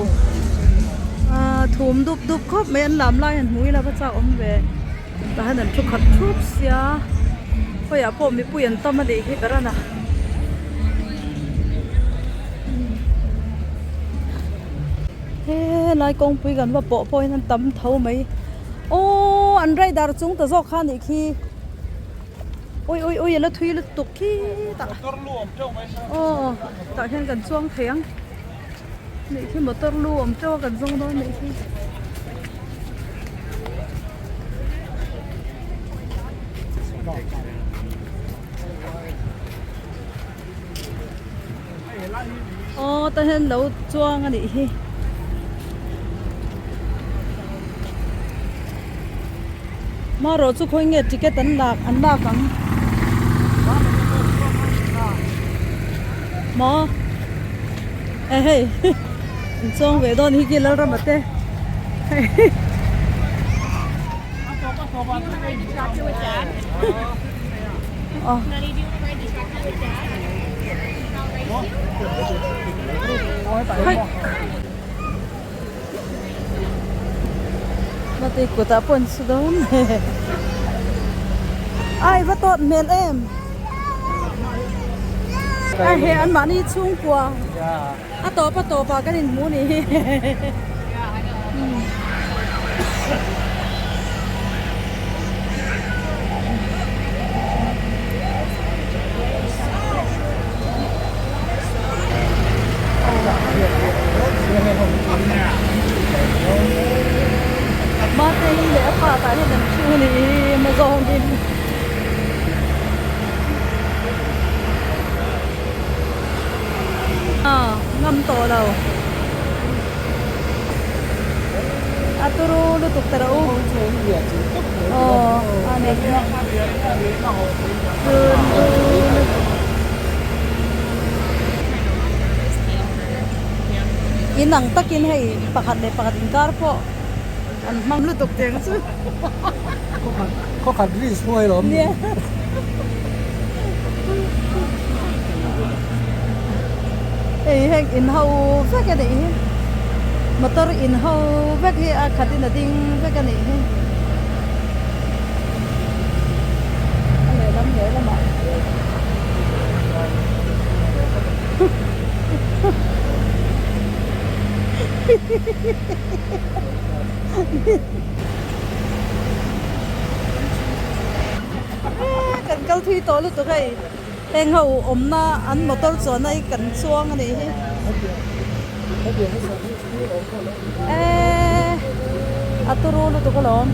ah thum dup dup khawp mai an lam lai han hmu ila va chak awm ve tah hian an thu khat thup sia khawiah pawh mipui an tam a nih hi ber a na. Helai kawngpui kan va pawh pawh hian an tam tho mai aww an rider chung ta zawk kha a nih khi ui ui ui a la thui lutuk khi tah aw tah hian kan chuang thei ang nih khi motor lu awm teuh a kan zawng dawn nih khi. Aw tah hian lo chuang a nih hi. Marawh chu khawi nge ticket an lak an lak ang maw e hei an chuang ve dawn hi khi Lalrama te aw. Mate kutah pawh an su dawn ai va tawt hmel em a he an mahni chhungkua a tawp a tawp ah kan inhmu ni hi Mate hi leh a pa tah hian an thu a ni i mazawng in a ngam tawh lo a turu lutuk ta rawh u aw a ni turu lutuk. In ang takin hei pakhat leh pakhat inkar pawh an hmang lutuk teng chu. Khawkhat risk huai lo Nia. Hei heng in ho vek a nih hi. Motor in ho vek hi a khat in a ding vek a nih hi. A lehlam lehlamah. Kan kal thui tawh lutuk hei heng ho awmna an motor chuan a kan chuang a nih hi eee a turu lutuk alawm.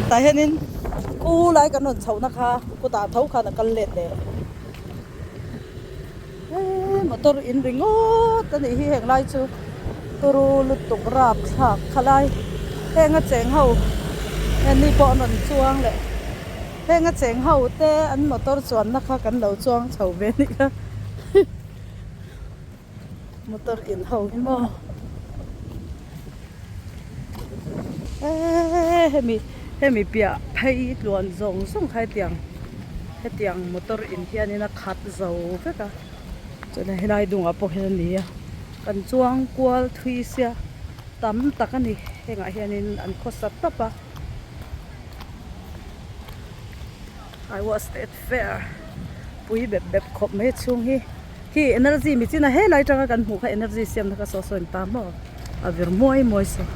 Tah hianin u lai kan rawn chhohna kha kutah tho khan a kal let leh eee motor in ringawt a nih hi heng lai chu turu lutuk rap thlak kha lai heng a cheng ho heng ni pawh an rawn chuang leh heng a cheng ho te an motor chuanna kha kan lo chuang chho ve a nih kha motor in ho hi maw eee hemi hemi piah phei tluan zawng zawng kha hetiang hetiang motor in hianin a khat zo vek a chuan helai dungah pawh hian a ni a kan chuang kual thui sia tam tak a ni hengah hianin an khawsa tawp a I was at fair pui bep bep khawp mai a chhung hi. Khi energy mi chin a helai tanga kan hmuh kha energy siamna kha saw saw in ta maw a vir muai muai saw.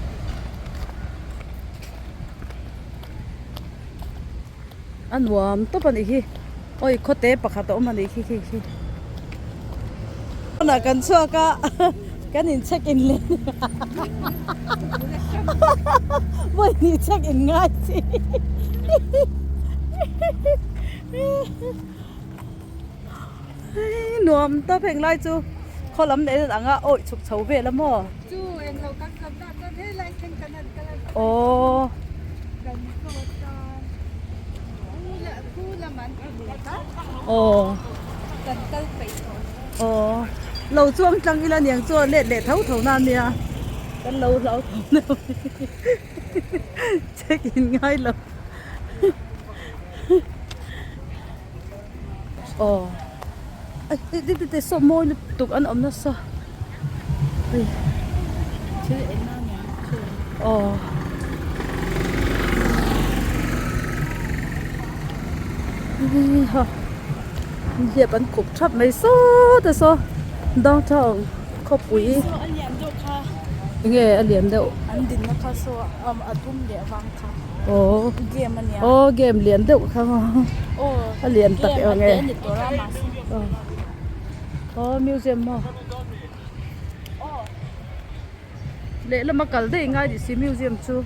A nuam tawp a nih hi awi khawte pakhat a awm a nih khi khi khi. Pawnah kan chhuak a kan in check in leh vawi hnih check in ngai chi. Nuam tawp heng lai chu khaw lam leh anga awih chhuk chho vel a maw? Chu eng lo kan kal ta chuan hei lai thleng kan han kal a. Aw. Kan zawt a khu la khu lam an ti leh ta. Aw. Kan kal peih tawh lo. Aw. Lo chuang tlang ila niang chu a let leh tho tho na nia. Kan lo hlau tho na. Check in ngai lo. Aw ai ti ti ti saw mawi lutuk an awm nasa hei thil en a niang chu aw heiha hliap an khup thap mai saw te saw downtown khawpui saw a lian deuh kha enge a lian deuh an dinna kha saw a dum leh vang kha. Aw Game a nia. Aw game lian deuh kha maw. Aw A lian tak game ang a e. te a ni tur a mahse. Aw aw museum maw. Aw. Lehlam a kal daih ngai tih si museum chu.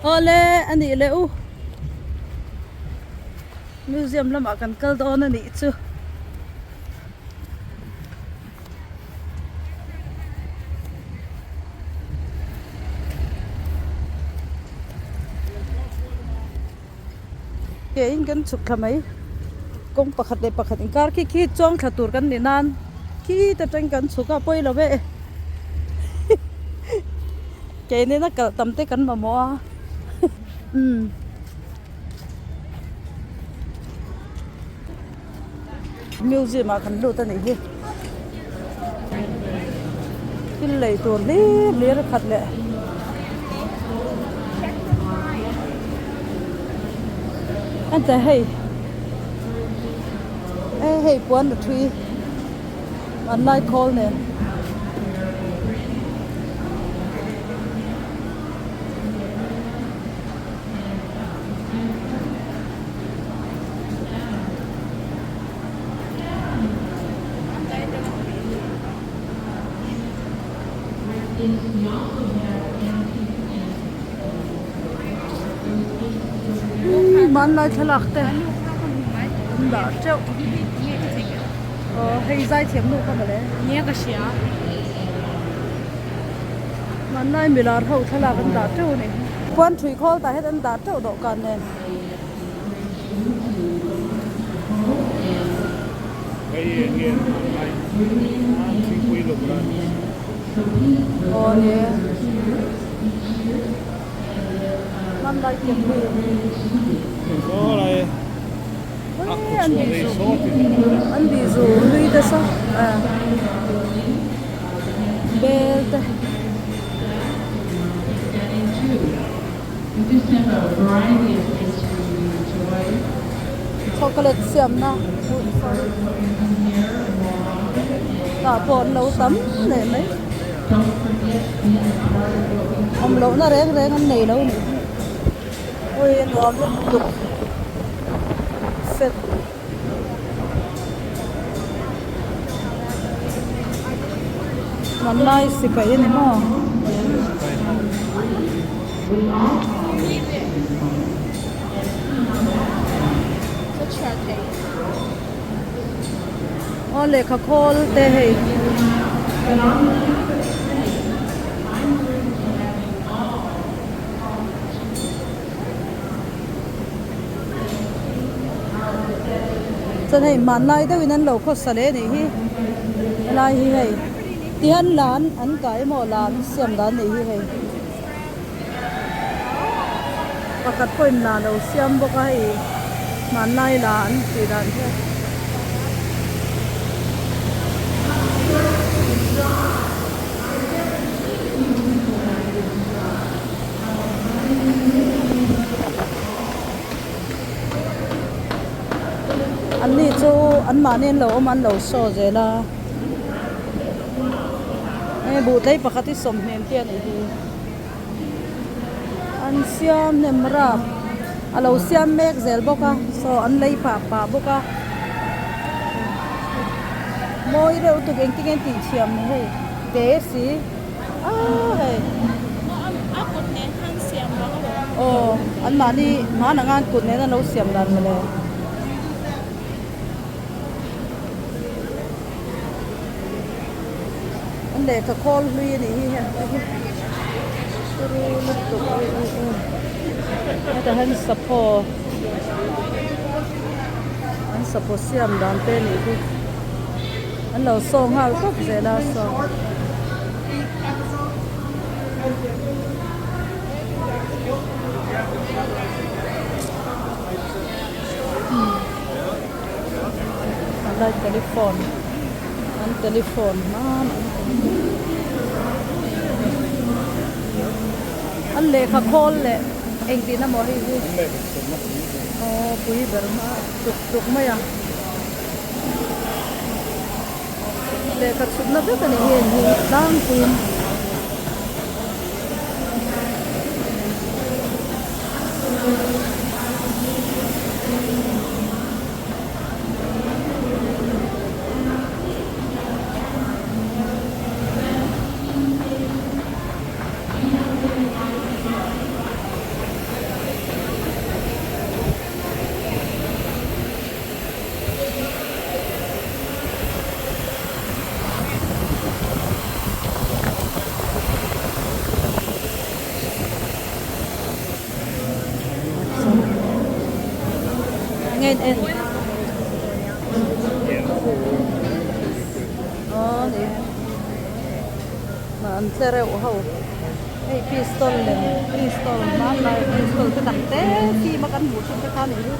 Awle a nih leh u. Museum lamah kan kal dawn a nih chu. Ke in kan chhuk thla mai kawng pakhat leh pakhat inkar khi khi chuang thla tur kan ni nan khi ta tang kan chhuk a pawi lo e ke nena kalh tam te kan mamawh a umm. Museum ah kan lut a nih hi thil lei tur hlir hlir a khat leh ente hei e hei puan a thui an lai khawl nen. Hmanlai thlalak te an dah teuh aw hei zaithiam nu kha mawle hmanlai milar ho thlalak an dah teuh a ni puan thui khawl tah hian an dah teuh dawhkan nen. Aw ni hmanlai thiamnu an bizu an bizu hlui te saw bel te. Chocolate siamna tah pawh an lo tam leh mai awm lohna reng reng an nei lo nih hi ui a nuam lutuk set. Hmanlai sipai a ni maw? Aw lehkha khawl te hei. Chuan hei hmanlai deuhin an lo khawsa leh anih hi helai hi hei tihian lan an kai emaw lan siam dan anih hi hei pakhat pawhin lan a lo siam bawk a hei hmanlai la an tih dan hian. An ni chu an mahni an lo awm a an lo show zel a hei buhtlei pakhat hi sawmhnem te a nih hi an siam hnem rap a lo siam mek zel bawk a saw an lei pah pah bawk a mawi reuh tuk engtin nge an tih thiam ni hei te si. Aw an mahni hman anga an kut nen an lo siam dan mawle. An lehkha khawl hlui a nih hi heng te hi turu lutuk hetah hian sapho an sapho siam dan te a nih hi. An lo saw nghal tawp zel a saw. Lai telephone an telephone hman an lehkha khawl leh engtin emaw hei hi aw pui ber hma tuk tuk mai a. Lehkha chhutna vek a ni hi heng hi tlangpuiin. Enge in en? Aw ni an tle reuh ho hei pistol lem pistol hmanlai pistol te tak te film a kan hmuh thin te kha a nih hi.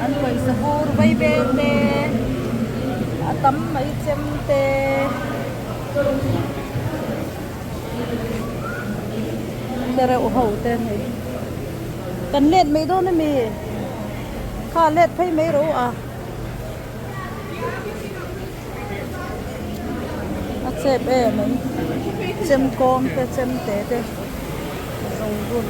An pawisa bur vai vel te a tam mai chem te tlereuh ho te a ni kan let mai dawn ami kha let phei mai rawh u a. A chep em mai chem kawm te chem te te zawng bun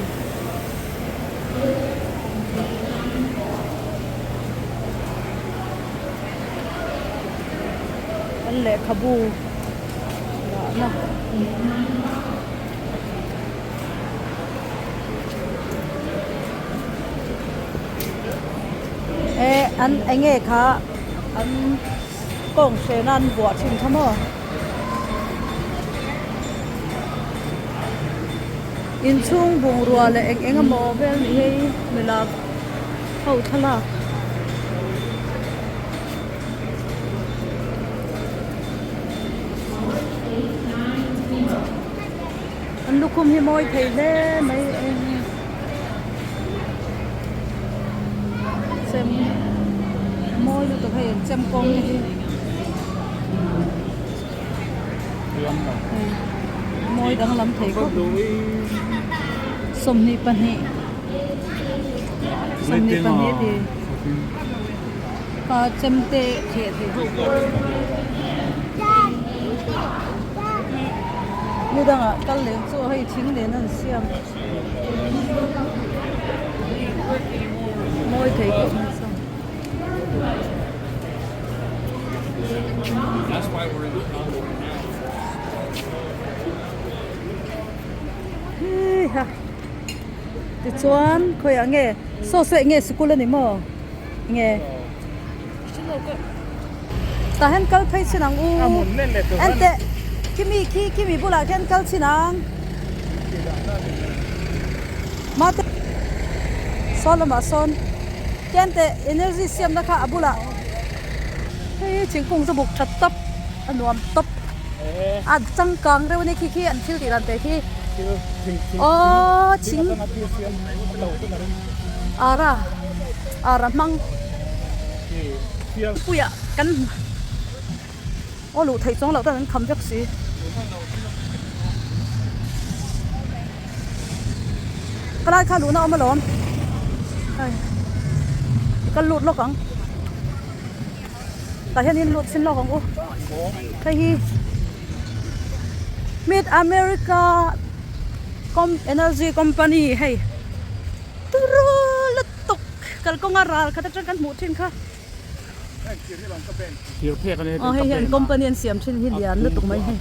an lehkhabu dahna. Eh an eng nge kha an kawng hrena an vuah thin kha maw inchhung bungrua leh eng eng emaw vel ni hei mila ho thlalak. An lukhum hi mawi thei hle mai eng chem mawi lutuk hei an chem kawng te hi hei mawi danglam thei khawp 22 22 ti kha chem te theh thei ho pawh. Ni dangah kal leh chu hei thing nen an siam mawi thei khawp mai chuan. Heiha tichuan khawiah nge saw saw eng nge sikul a ni maw nge. Tah hian kal phei chin ang u. Enteh khimi khi khimi bulah khian kal chin ang. Mate sawn lamah sawn khian teh energy siamna kha a bulah hei thingkung chu buk tha tawp a nuam tawp a changkang reuh a ni khi khi an thil tih dan te khi aww thing ara ara hmang. Puiah kan aw luh theih chuang loh tan an kham vek si. Ka lai kha luhna a awm alawm. Hei ka lut lawk ang. Tah hianin lut chhin lawk ang u. Hei hi Mid America Energy Company hei turu lutuk. Kalkawnga ral khat atang kan hmuh thin kha. Aw hei hian company an siam thin hi lian lutuk mai hei.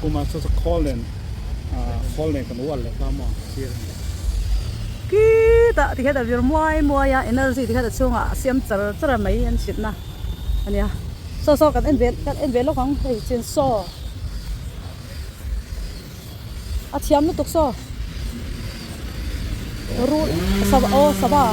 Khitah ti hian a vir muai muai a energy ti hian a chhungah a siam char char a mai an chhitna a nia. Saw saw kan en ve kan en ve lawk ang hei chin saw a thiam lutuk saw. Rul sava aw sava.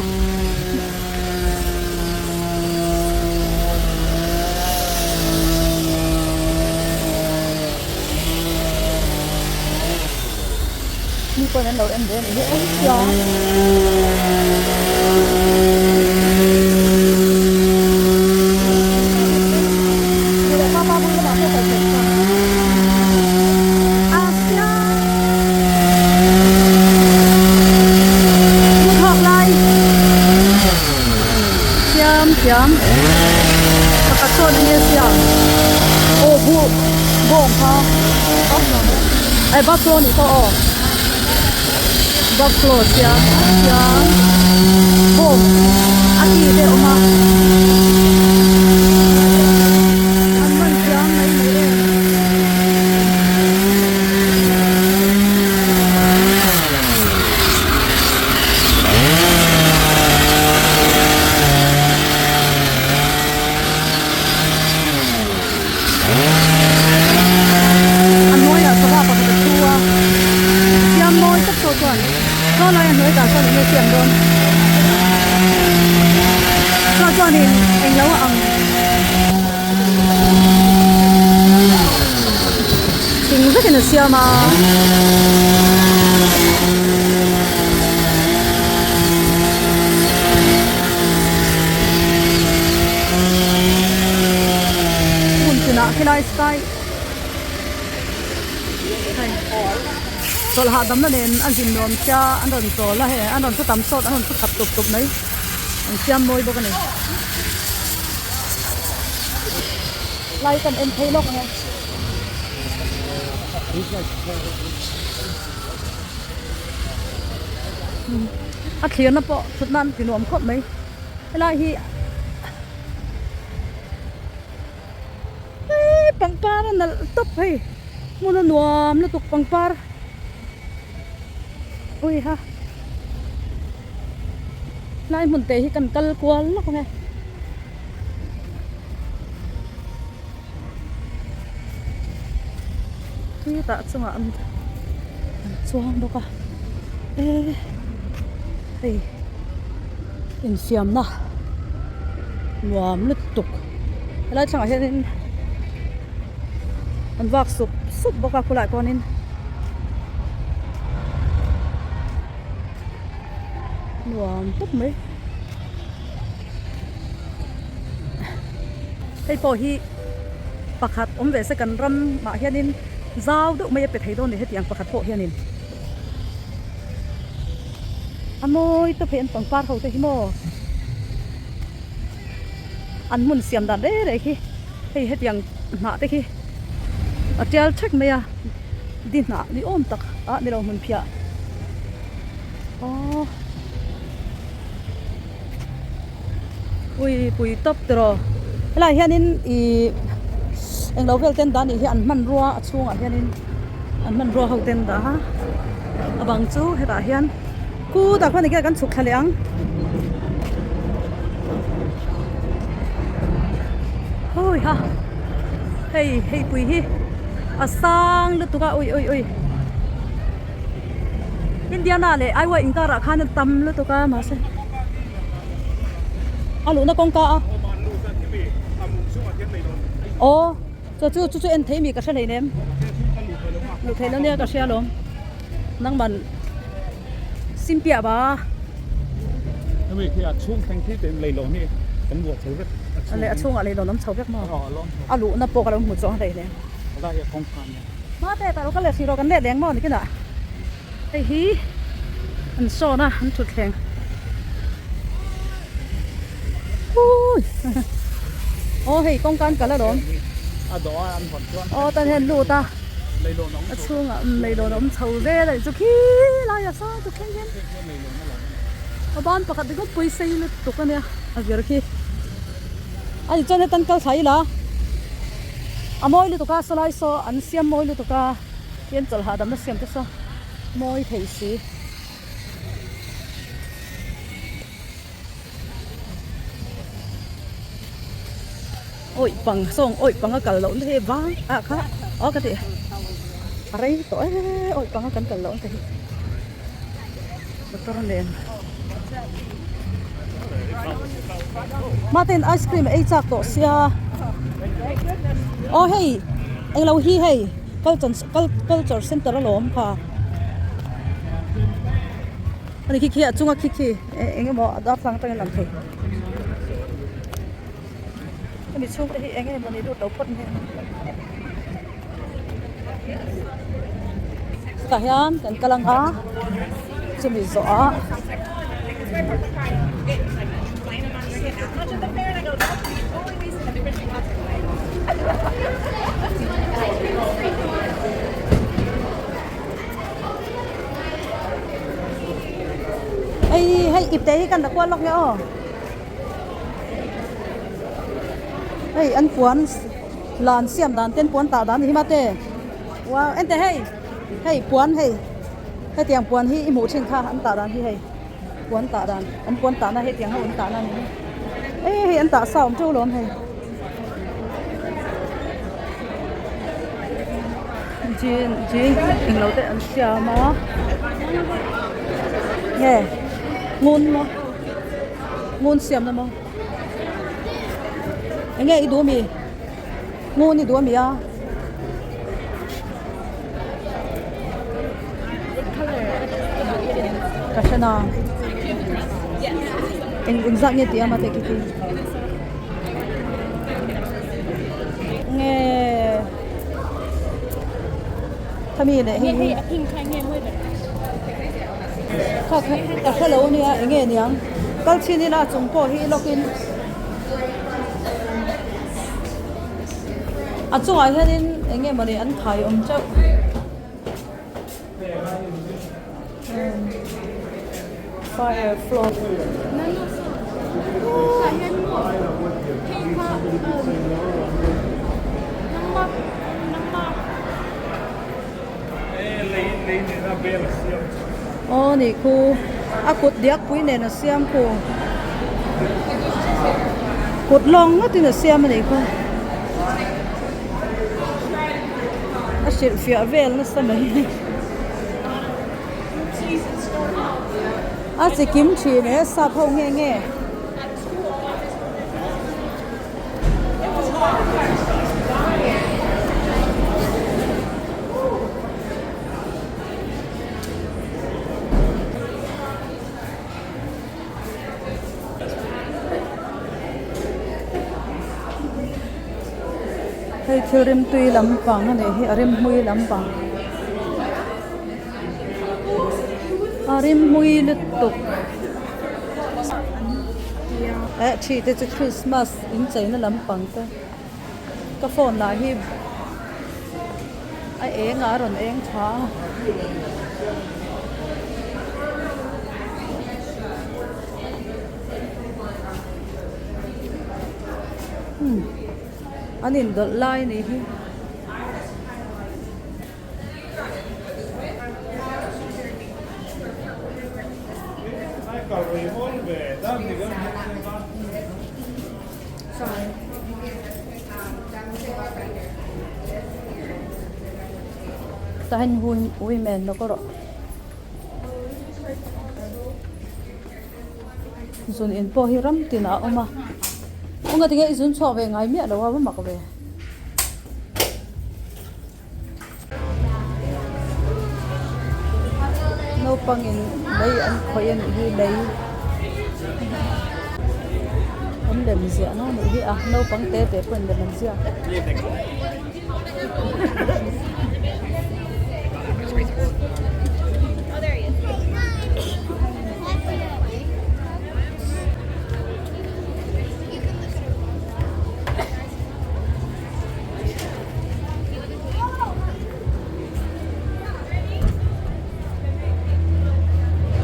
Mi pawn an lo en ve a nih hi eng sia. Siam thiam pakhat sawn enge siam aw buh bawng kha eh buffalo nih pawh aw buffalo siam thiam bawng a ki te a awm a an man thiam mai mai em. A hnuaiah sava pakhat a thu a siam Saw lai a hnuai tah sawn enge siam dawn saw chuanin englo a ang thing vekin a siam a. Hmun tinah khilai sky hei chawlh hahdamna nen a zin nuam sia an rawn chawl a hei an rawn thu tam sawt an rawn thu thap tup tup mai an siam mawi bawk a ni. Lai kan en phei lawk ang e. A thlirna pawh thutna an ti nuam khawp mai helai hi eii pangpar a nalh tawp hei hmun a nuam lutuk pangpar ui ha tlai hmun te hi kan kal kual lawk ang e. Tah chungah an chuang bawk a e hei infiamna nuam lutuk helai thlangah hianin an vak sup sup bawk a khulaiah pawnin nuam tawp mai hei pawh hi pakhat awm ve se kan ramah hianin zau deuh mai a pe thei dawn a ni hetiang pakhat pawh hianin a mawi tawp hei an pangpar ho te hi maw an hmun siam dan reng reng hi hei hetiang hnah te khi a tial thek mai a di hnah ni awm tak ah ni lo hmun phiah aww. Ui pui tawp tiraw helaiah hianin ihh englo vel ten dah anih hi an hmanrua a chhungah hianin an hmanrua ho ten dah a a bang chu hetah hian kutah khuan enge kan chhuk thla leh ang. Hui ha hei hei pui hi a sang lutuk a ui ui ui Indiana leh Iowa inkar ah khan a tam lutuk a mahse a luhna kawngka a aw chu chu chu chu en thei mi ka hre hleinem luh theih loh nia ka hria alawm nangman simpiah ba a chhungah leilawn awm chho vek maw a luhna pawh ka lo hmu chuang hleinem. Hmate tah lo ka leh hrih rawh kan let leng maw nikinah hei hi an sawn a an thutthleng ui aw hei kawngka an kal alawm aw tan hian lut a a chhungah leilawn a awm chho zel a nih chu khilai a sang tuk thleng hian a ban pakhat ringawt pawh hi sei lutuk a nia a vir khi a ni chuan hetan kal thla ila. A mawi lutuk a sawlai saw an siam mawi lutuk a tin chawlh hahdamna siam te saw mawi thei si. Awih pang sawng awih pang a kal loh na hi vang ah kha aw ka ti a rei tawh e awih pang a kan kal loh na te hi motor nen Martin ice cream a ei chak tawh sia aw hei englo hi hei culture center alawm kha ani khi khi a chunga khi khi eng emaw a darthlalang atangin a lang thei hemi chhung te hi eng emaw ni lut lo phawt mai tah hian kan kal ang a chumi zawh ah hei hei ipte hi kan la kual lawk nge aw hei an puan Lan siam dan ten puan tah dan a ni hi mate wow ente hei hei puan hei hetiang puan hi i hmuh thin kha an tah dan hi hei puan tah dan an puan tah na hetiang ho an tah na a ni hi e hei an tah sa awm teuh lawm hei jean jean englo te an siam a. Nge ngun maw ngun siam na maw eng nge i duh ami ngun i duh ami a. Ka hre na eng eng zat nge tih a mate khi khi nge khami leh hei hi kha kha ka hre lo ania eng nge niang kal chhin ila chung pawh hi lawk in a chungah hianin eng nge mawni an khai awm teuh. Fire float. Aw nih khu a kut diak pui nen a siam khu kut lawng ngawt in a siam a nih khu. A hrilh fiah vel nasa mai a chi kim thin e sap ho nge nge. Hei thil rimtui lampang a nih hi a rimhmui lampang a rimhmui lutuk eh thi te chu christmas incheina lampang te ka phone lah hi a eng a rawn eng tha a. An indawlh lai a nih hi. Tah hian women lo ka rawh. Zun in pawh hi ram tinah a awm a kawng a tinge i zun chhuak ve ngai miah lo a va mak ve. Naupang in lei an khawih a nih hi lei an lem ziah na nih hi a naupang te te pawhin lem an ziak.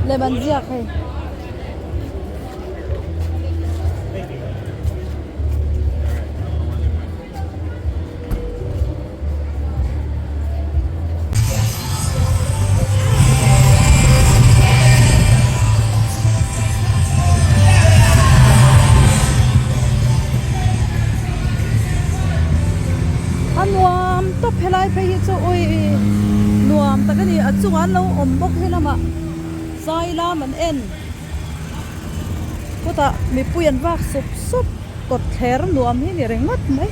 Lem an ziak hei. A nuam tawp helai phei hi chu ui nuam tak a ni a chungah an lo awm bawk he lamah zai lam an en chutah mipui an vak sup sup. Kawt thler nuam hi ni ringawt mai.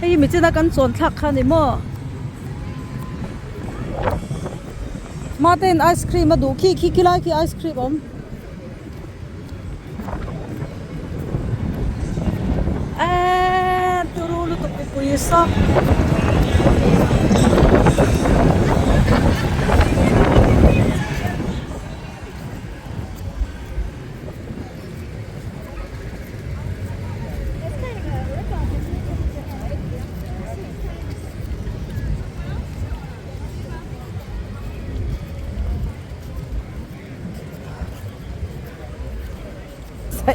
Hei hi michina kan chawn thlak kha ni maw? Mate in ice cream a duh khi khi khilai khi ice cream a awm. Eeee turu lutuk mipui saw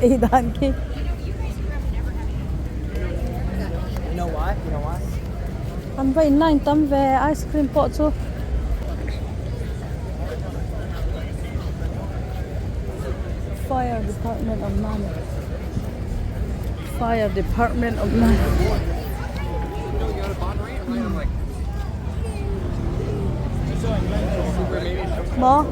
Ei dan khi. An va in line tam ve ice cream pawh chu. Fire department awm na a ni. Fire department awmna maw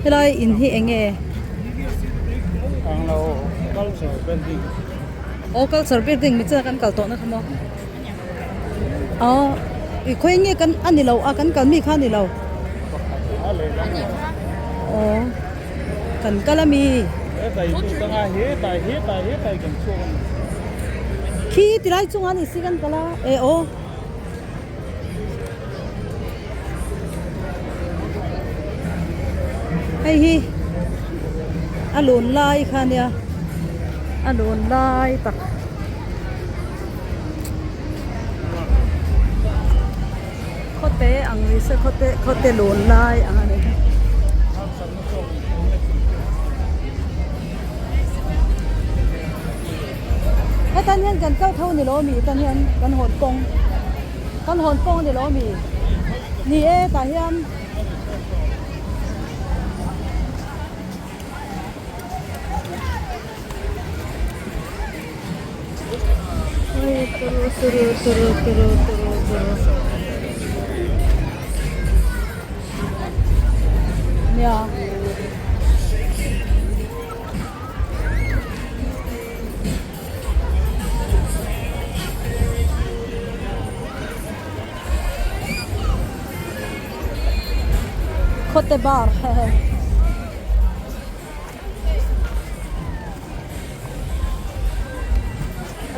helai in hi eng nge aw culture building mi chiah kan kal tawh na kha maw aw i khawi nge kan a ni lo a kan kal mi kha a ni lo aw kan kal a mi khi tilai chungah a ni si kan kal a e aw. Hei hi a lun lai kha ania a lun lai tak khawte ang ni se khawte khawte lun lai ang a ni. Hetan hian kan kal tho ni lo mi tan hian kan hawn kawng kan hawn kawng ni lo mi ni e tah hian turu turu turu turu turu turu nia. Khawte bar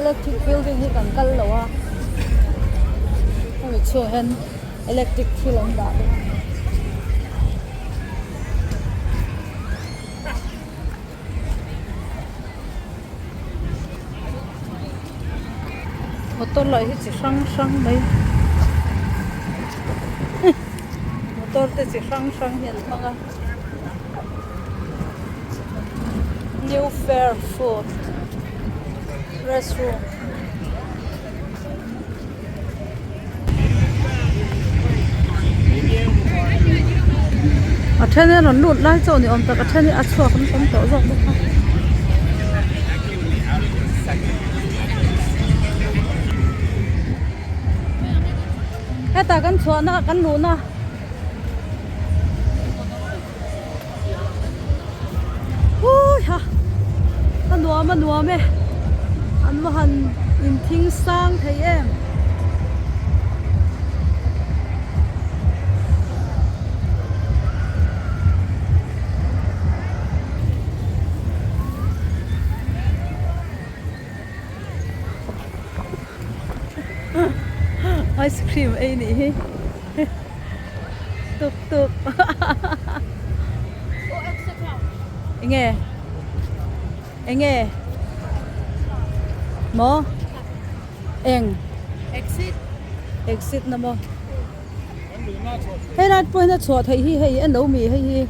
electric building hi kan kal lo a hemi chhuak hian electric thil an dah bawk a. Motor lah hi chi hrang hrang mai motor te chi hrang hrang hi an hmang a new fair food restroom. A then hi a rawn lut lai chauh ni awm tak a then hi a chhuak an tam tawh zawk bawk a. Hetah kan chhuahna kan luhna. Hui ha a nuam a nuam e an va han inthing sang thei em. Ice cream ei nih hi. Tuk tuk enge enge maw eng exit exit na maw helai pawh hian a chhuah theih hi hei en lo mi hei hi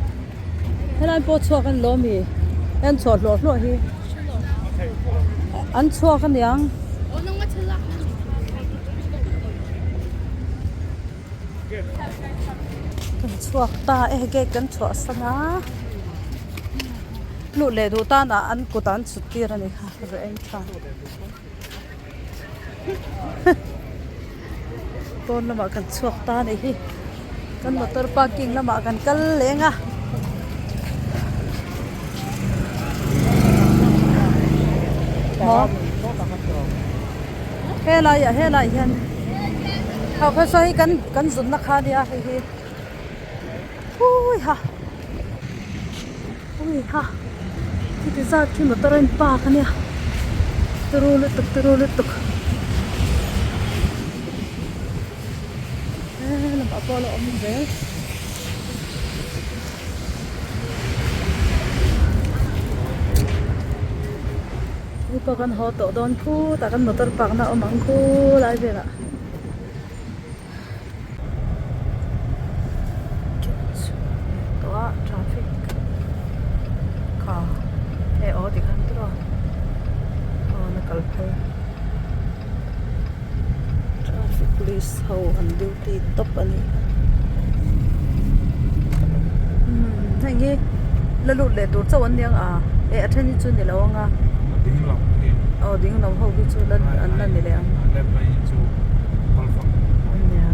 helai pawh chhuak an lo mi en chhuah hluah hluah hi an chhuak aniang. Kan chhuak ta e gate kan chhuah san a luh leh duh tan ah an kut ah an chhut tir a ni kha reh en tha pawn lamah kan chhuak ta a nih hi kan motor parking lamah kan kal leng a. Maw helai ah helai hian ho kha saw hi kan kan zunna kha ania hei hi hui ha hui ha chuti zat khi motor a in park ania turu lutuk turu lutuk he lamah pawh a la awm zel. Hei pawh kan haw tawh dawn khutah kan motor park na a awm ang khulai velah tawh a traffic kha hei aw tikhan tiraw aw na kal phei. Police ho an duty tawp a ni. Umm heng hi la lut leh tur chauh an nia a eh a then hi chu ni lo ang a. Aw ding lam ho hi chu la an la ni leh ang. Nia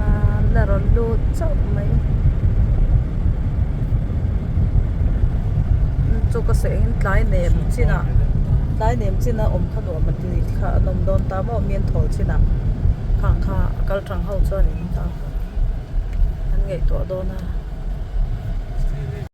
ah la rawn lut chauh mai. Chu ka sawi angin tlai nem chinah tlai nem china awm kha nuam a ti kha an awm dawn ta maw mian thawl chinah khang kha a kal tang ho chuanin ta an ngaihtuah dawn a.